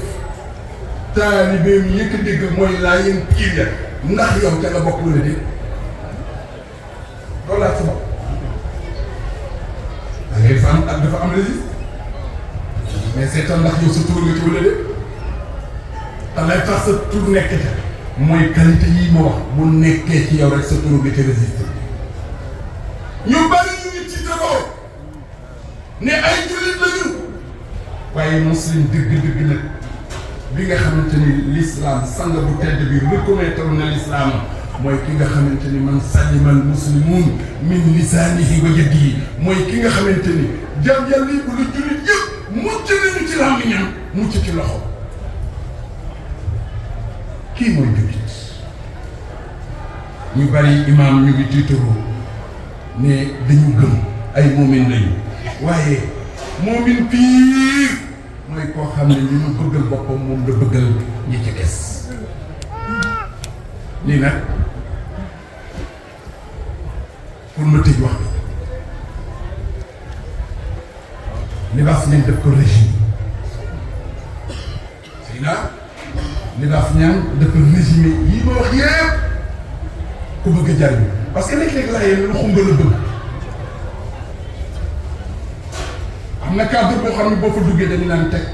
taalibeem yëkk dégg mooy laayeen piir ya ndax yow ca nga bokk wala déet loolu laa ci bopp da ngay fa am ak dafa am registre mais seetal ndax yow sa tur nga ci wala déet te lay tax sa tur nekk ca mooy qualité yi ma wax bu nekkee ci yow rek sa tur nga ci registre ñu bari ñu ngi ci taboo ne ay jullit lañu waaye muslim dëgg-dëgg nag bi nga xamante ni l'islam sang bu tedd bi reconnaître na l'islam mooy ki nga xamante ni man salima al muslimun min lisaanihi wa yadihi mooy ki nga xamante ni jam yàlla yi bu la jullit yëpp mucc nañu ci làmmiñam mucc ci loxo kii mooy jullit ñu bari imaam ñu ngi tiitaroo ne dañu gëm ay moomin lañu waaye moomin piir mooy koo xam ne ñu mu bëggal boppam moom la bëggal ñi ci des lii nag pour ma tëj wax libaas nañ def ko régime c'est là libaas ñaan dafa régime yi ma wax yépp ku bëgg a jariñ parce que léeg-léeg laa yéen lu xumba la bëgg am na cadre boo xam ne boo fa duggee dañu naan teg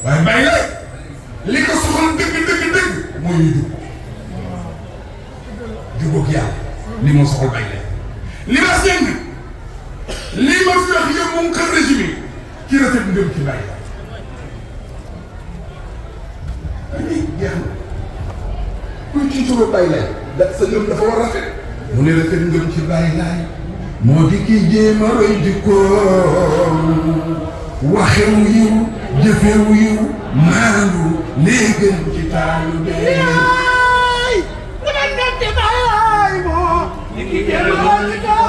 waaye bàyyi la li ko soxal dëgg mooy ñu jub jubóog yàlla li moo soxal bàyyi la li ma seen lii ma fi wax yëpp moom kër régime ci rafet ngëm ci bàyyi la lii jeex na kuy ci solo bàyyi lay da sa ngëm dafa war a rafet mu ne rafet ngëm ci bàyyi laay moo di kii jéem a roy jikkoom waxewu yiw jëfewu yiw maandu lii gën ci taalu bee mu ne nekk ci bàyyi moo di kii jéem a roy jikkoom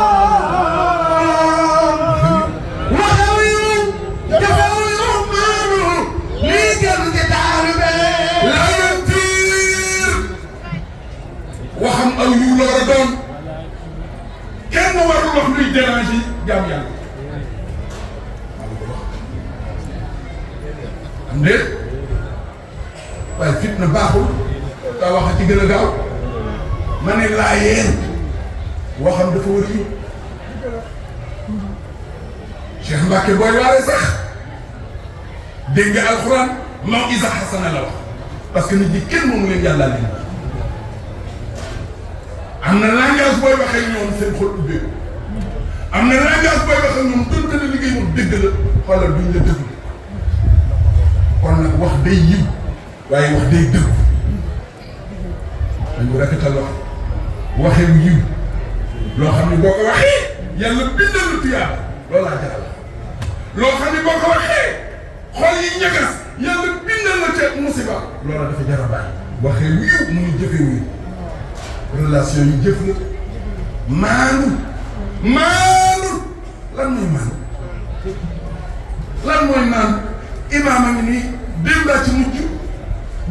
waxewu yiw jëfewu yiw maandu lii gën ci taalu bee la yan tiir waxam aw yiw la war a doon kenn warul wax luy déranger jaam yàlla am déet waaye fitna baaxul daa wax ci gën a gaaw ma ne laa yéen waxam dafa war a yiw Cheikh Mbacke booy waare sax dégg nga alxuraan maw isa xasana la wax parce que nit ñi kenn moomu leen yàlla leen am na langage booy waxee ñoom seen xol ubbeeku am na langage booy waxee ñoom donte ne liggéey moom dëgg la xoolal duñ la dëgg kon nag wax day yiw waaye wax day dëgg dañu rafetal waxee wu yiw loo xam ne boo ko waxee yàlla bindal lu tuyaaba loolaa jaral loo xam ne boo ko waxee xol yi ñagas yàlla bindal la ca musiba loola dafa jar a bàyyi waxee wu yiw mu ngi jëfee wu yiw relation yi jëf la maanu lan mooy maanu lan mooy maanu imaam a ngi nii démb ci mujj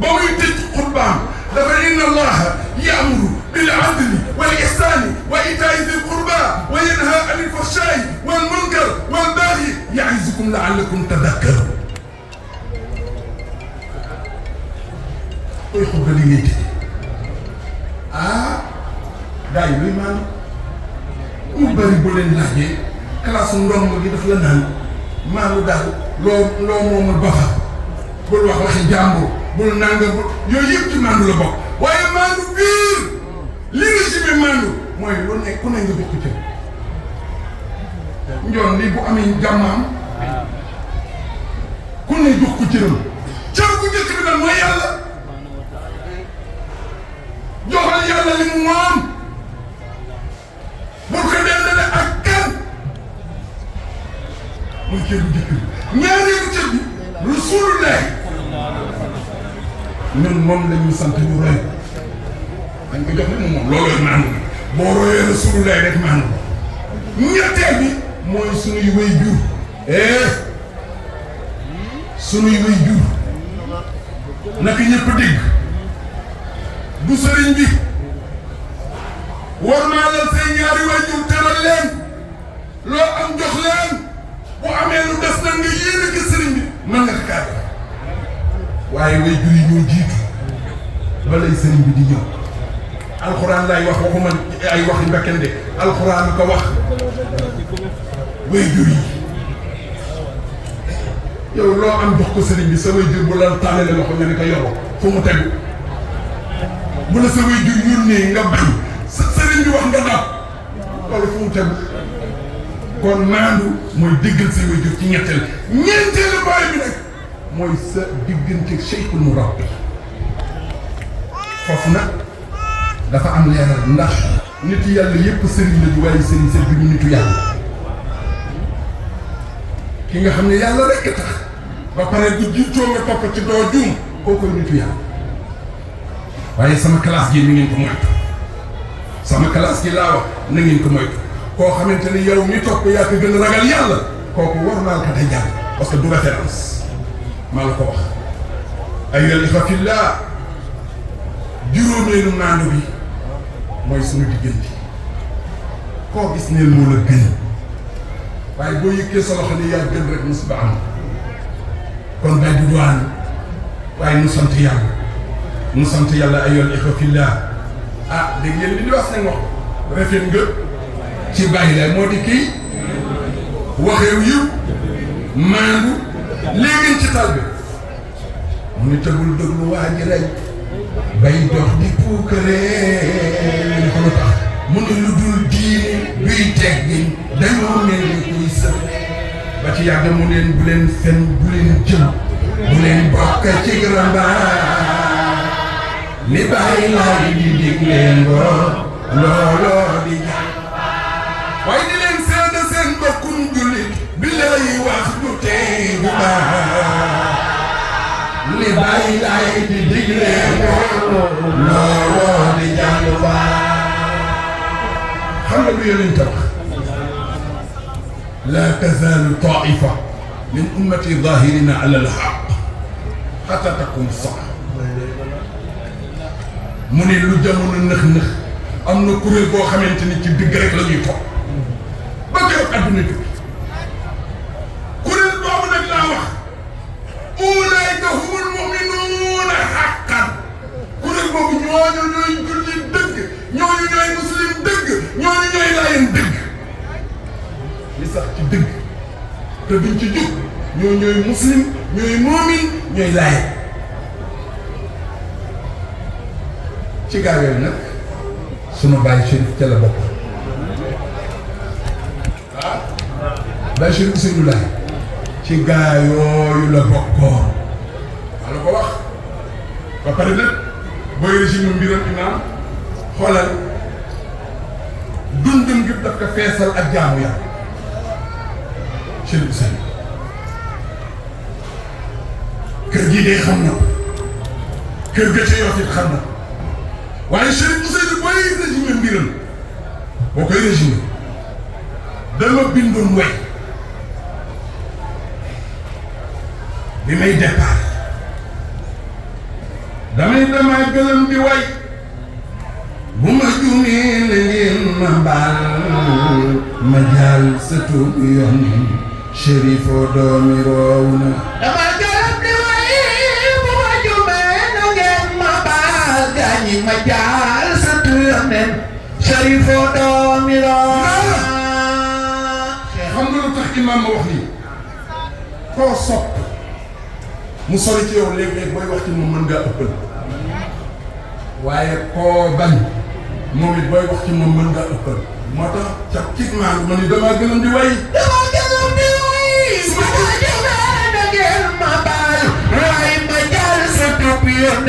ba muy tëj xutbaam dafa inna allaha ya'muru bil adli wal ihsani wa ita'i dhil qurba wa yanha anil fahsha'i wal munkar wal baghi ya'izukum la'allakum tadhakkarun koy xutba li ngay tëj gars yi luy maanu ñu bëri bu leen laajee classe ndongo gi daf la naan maanu daal loo moomul ba fa bul wax waxi jàmbur bul nanga yooyu yëpp ci maanu la bokk waaye maanu biir li régime maanu mooy lu nekk ku ne nga bokk ci njoon li bu amee jàmmaam ku ne jox ko cëram cër bu njëkk bi nag mooy yàlla joxal yàlla li mu moom bul ko dendale ak kan mooy cër bu njëkk bi ñaareelu cër bi rasulullah ñun moom la ñu sant ñu roy dañ ko jox li mu moom loolooy maanu boo royee rasulullah rek maanu ñetteel bi mooy sunuy way jur sunuy way jur naka ñëpp dégg du sëriñ bi war naa leen say ñaari waajur teral leen loo am jox leen bu amee lu des nag nga yéene ko sëriñ bi mën nga ko kaay waaye waajur yi ñoo jiitu balay sëriñ bi di ñëw alxuraan laay wax waxuma ay waxi mbekken de alxuraan ko wax waajur yi yow loo am jox ko sëriñ bi sa waajur bu la tàllale loxo nga ne ko yoroo fu mu tegu bu la sa waajur yónnee nga bañ sa sëriñ bi wax nga dab loolu fu mu tegu kon maandu mooy déggal say waajur ci ñetteel ñeenteelu baay bi nag mooy sa diggante Cheikhul Murabbi foofu nag dafa am leeral ndax nit yàlla yépp sëriñ la ju waaye sëriñ sëriñ bi ñu nitu yàlla ki nga xam ne yàlla rekk tax ba pare du jiitoo nga topp ci doo juum koo koy nitu yàlla waaye sama classe gi ni ngeen ko moytu sama classe gi laa wax na ngeen ko moytu koo xamante ni yow mi topp yaa ko gën a ragal yàlla kooku war naa ko day jàng parce que du référence maa la ko wax ayyuhal ikhwa fillah juróomeelu maandu bi mooy suñu diggante koo gis neen moo la gën waaye boo yëkkee sa loxo ni yaa gën rek musiba am kon bay du doon waaye nu sant yàlla ayyuhal ikhwa fillah ah dégg ngeen li di wax seen wax rafet nga ci bàyyi lay moo di kii waxew yiw maandu léegi ci tal bi mu ni tëgul dëglu waa ji rek bay dox di puukaree ñu ko lu tax mu ne lu dul diine biy teggin dañoo mel ni kuy sëb ba ci yàgg mu leen bu leen fen bu leen jëm bu leen bokk ci grambaar li bàyyi laay di dig leen looloo di jàng waaye di leen seede seen mbokkum jullit bi lay wax du tey bu baax li bàyyi laay di dig leen looloo di jàng xam nga lu yonent wax laa tazaalu taifa min ummati zahirina ala alhaq xata takum sax mu ne lu jamono nëx-nëx am na kuréel boo xamante ni ci digg rek la ñuy toog ba keroog adduna tukki kuréel boobu nag laa wax ulaayka humul muminuuna haqqan kuréel boobu ñooñu ñooy julli dëgg ñooñu ñooy muslim dëgg ñooñu ñooy laayeen dëgg li sax ci dëgg te duñ ci jóg ñooy muslim ñooy moomin ñooy laayeen ci gaa yooyu nag sunu Baye Chérif ca la bokk ah Baye Chérif Ousseynou Laye ci gaa yooyu la bokkoon wala ko wax ba pare nag booy régime mbiram imaam xoolal dundam gi daf ko feesal ak jaamu yàlla Chérif Ousseynou kër gii de xam na kër ga ca Yoff it xam na waaye Chérif Ousseynou booy régime mbiram boo koy régime dama bindoon way bi may départ damay gëlëm di way bu ma juumee na ngeen ma baal ma jaal sa tuub yoon Chérifo doomi roow na dama gëlëm di way bu ma juumee na ngeen ma baal gaañi ma jaal sa tuub yoon Chérifo doomi roow na xam nga lu tax imaam ma wax lii koo sopp mu sori ci yow léeg-léeg booy wax ci moom mën ngaa ëppal waaye koo bañ moom it booy wax ci moom mën ngaa ëppal moo tax ca cig maan ma ni damaa gënoon di way dama gëlëm di way bu ma juumee na ngeen ma baal waaye ma jaal sa tuub yoon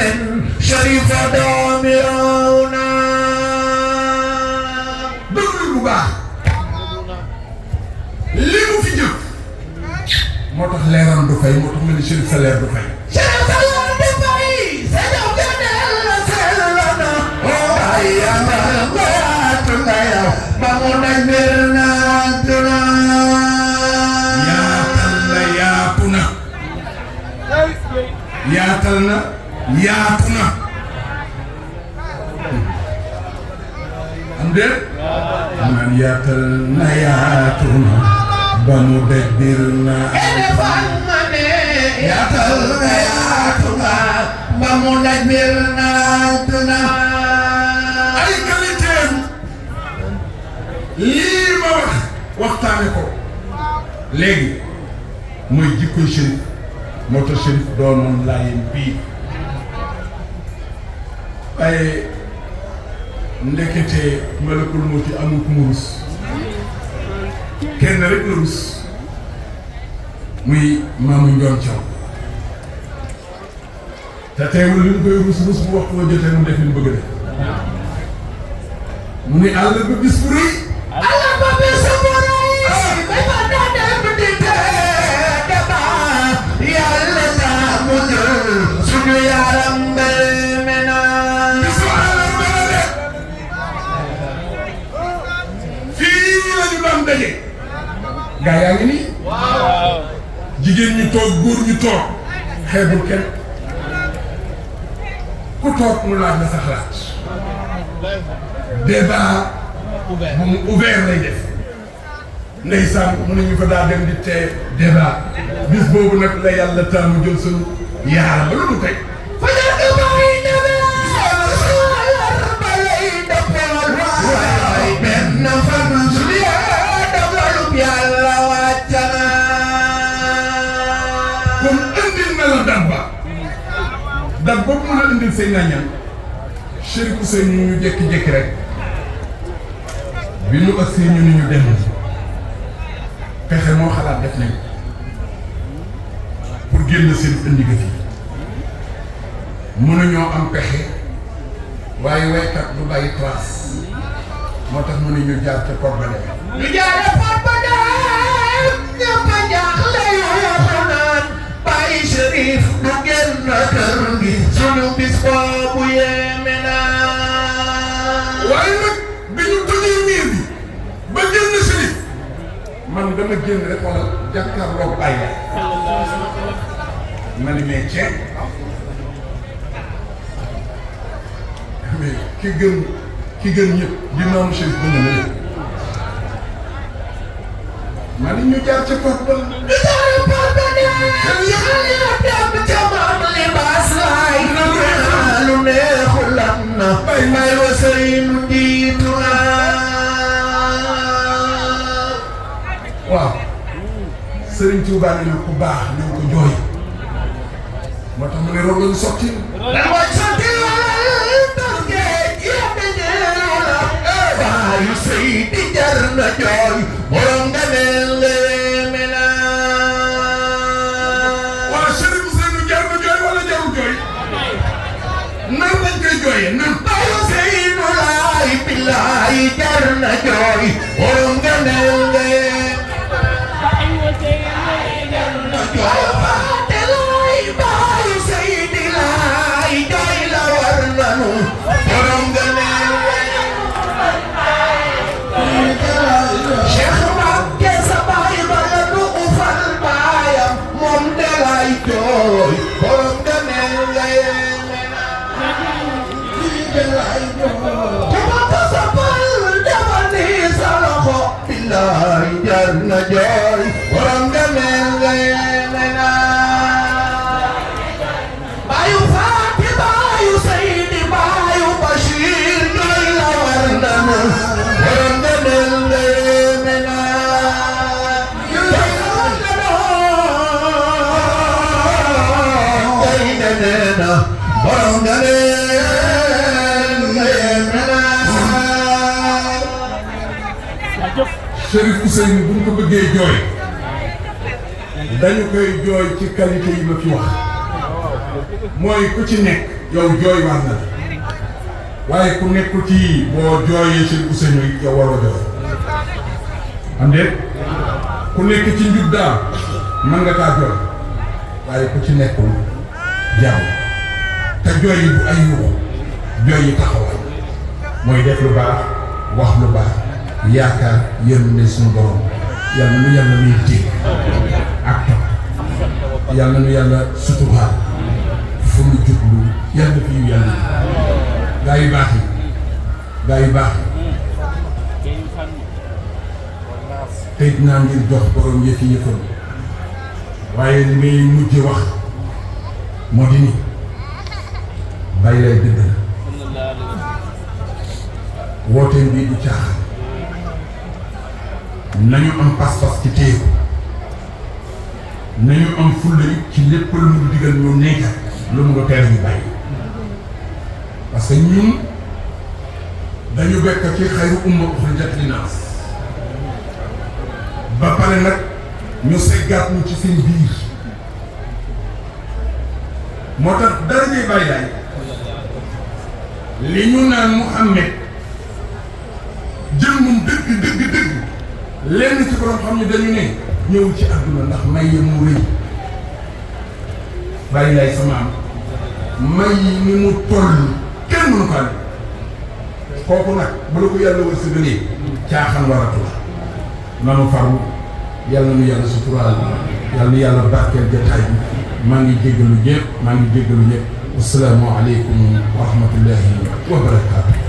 Chérifo doomi roow na dëglu bu baax li mu fi jëf moo tax leeram du fay moo tax nga ni Chérif sa leer du fay Chérif sa leer du fay sa jaw gënal la sell na waaye yàlla waatu nga yow ba mu daj mbir naatu na yaatal na yaatu na am déet man yaatal na yaatu na ba mu daj mbir elefan ma ne yaatal na yaatu na ba mu daj mbir naatu na ay qualité lii ma waxtaane ko léegi mooy jikkoy Chérif moo tax Chérif doonoon laayeen bii waaye ndekete malakul mawti amul ku mu rus kenn rek la rus muy maamu Njoon Thiaw te teewul li mu koy rus bu waxtu wa jotee mu def li mu bëgg def mu ni àll ba bis bu rëy àll ba bis bu rëy bay ba daa dem di tee dama yàlla naa mu jël suñu yaram mbel mi naa bisu àll ba la de fii la ñu doon daje gaa yaa ngi nii jigéen ñu toog góor ñu toog xeebul kenn ku toog mu laaj na sa xalaat débat bu mu ouvert lay def ndeysaan mu ne ñu ko daa dem di tee débat bis boobu nag la yàlla taamu jël sunu yaara ba lu mu tey benn fan suñu dogalub yàlla wàccana kon indil na la dabba dab boobu mën a indil say nañan Chérif Ousseynou ñu jékki-jékki rek bi ñu agsi ñu ni ñu dem pexe moo xalaat def nañ pour génn seen indi ga fi mënuñoo am pexe waaye waykat du bàyyi trace moo tax mu ne ñu jaar ca Port ba dem ñu jaare Port ba dem ñëpp a jaaxle yoo naan bàyyi Chérif du génn kër gi suñu bis boobu yéeme naa waaye nag bi ñu tojee miir bi ba génn Chérif man dama génn rek wala jàkkaarloog bàyyi ma ni mais ceeb mais ki gën ñëpp di maamu Chérif ba ñëme yëpp ma ni ñu jaar ca Port ba ñu jaare Port ba dem dem ca maam libaas laay lu neexul am na may wa Seynu njiitu waaw Serigne Touba ne na ku baax nañ ko jooy moo tax mu ne roog lañu sotti mooy sotti baayu Seydi jar na jooy borom nga mel leeme na waa Chérif Ousseynou jar na jooy wala jarul jooy nan lañ koy jooyee nan baayu Seynu laay billaay jar na jooy borom nga mel leeme na jooy faate laay baayu Seydi laay jooy la war nanu borom nga mel Cheikh Mbacké sa baay ba la nu ufal baayam moom de lay jooy borom nga mel nga yéeme na de lay jooy ku ma ko soppal dafa ni sa loxo billaay jar na jooy borom nga mel nga yéeme na baayu Faati baayu Seydi baayu Bachir ñooy la war nanu borom nga mel nga yéeme na borom nga mel nga yéeme na Chérif Ousseynou bu ñu ko bëggee jooy dañu koy jooy ci qualité yi ma fi wax mooy ku ci nekk yow jooy war na la waaye ku nekkul ci boo jooyee Chérif Ousseynou yi yow waroo jooy am déet ku nekk ci njub daal mën nga kaa jooy waaye ku ci nekkul jaaw te jooy yi bu ay yuuxu jooy yi taxawaay mooy def lu baax wax lu baax yaakaar yërmande suñu borom yàlla nu yàlla nuy dégg ak topp yàlla nu yàlla suturaal fu mu jublu yàlla fi yu yàlla gaa yu baax yi gaa yu baax yi tey dinaa ngir jox borom yëfi yëfam waaye li ngay mujj wax moo di ni bàyyi lay dëgg la wooteem bii du caaxaan nañu am pas-pas ci téye ko nañu am fulla ci lépp lu mu digal ñu nekk lu mu nga tere ñu bàyyi parce que ñun dañu bekk ci xayru umma uxrijat linnaas ba pare nag ñu seggaat ñu ci seen biir moo tax dara ñuy bàyyi laay li ñu naan Muhammad jëmmum dëgg lenn ci borom xam ne dañu ne ñëwul ci àdduna ndax may yi mu rëy bàyyi laay sama am may yi ni mu toll kenn mënu ko amee kooku nag bu la ko yàlla wërsëgalee caaxaan waratu la nanu farlu yàlla nu yàlla suturaal yàlla nu yàlla barkeel jotaay bi maa ngi jéggalu ñëpp assalaamu aleykum wa rahmatullahi wa barakaatu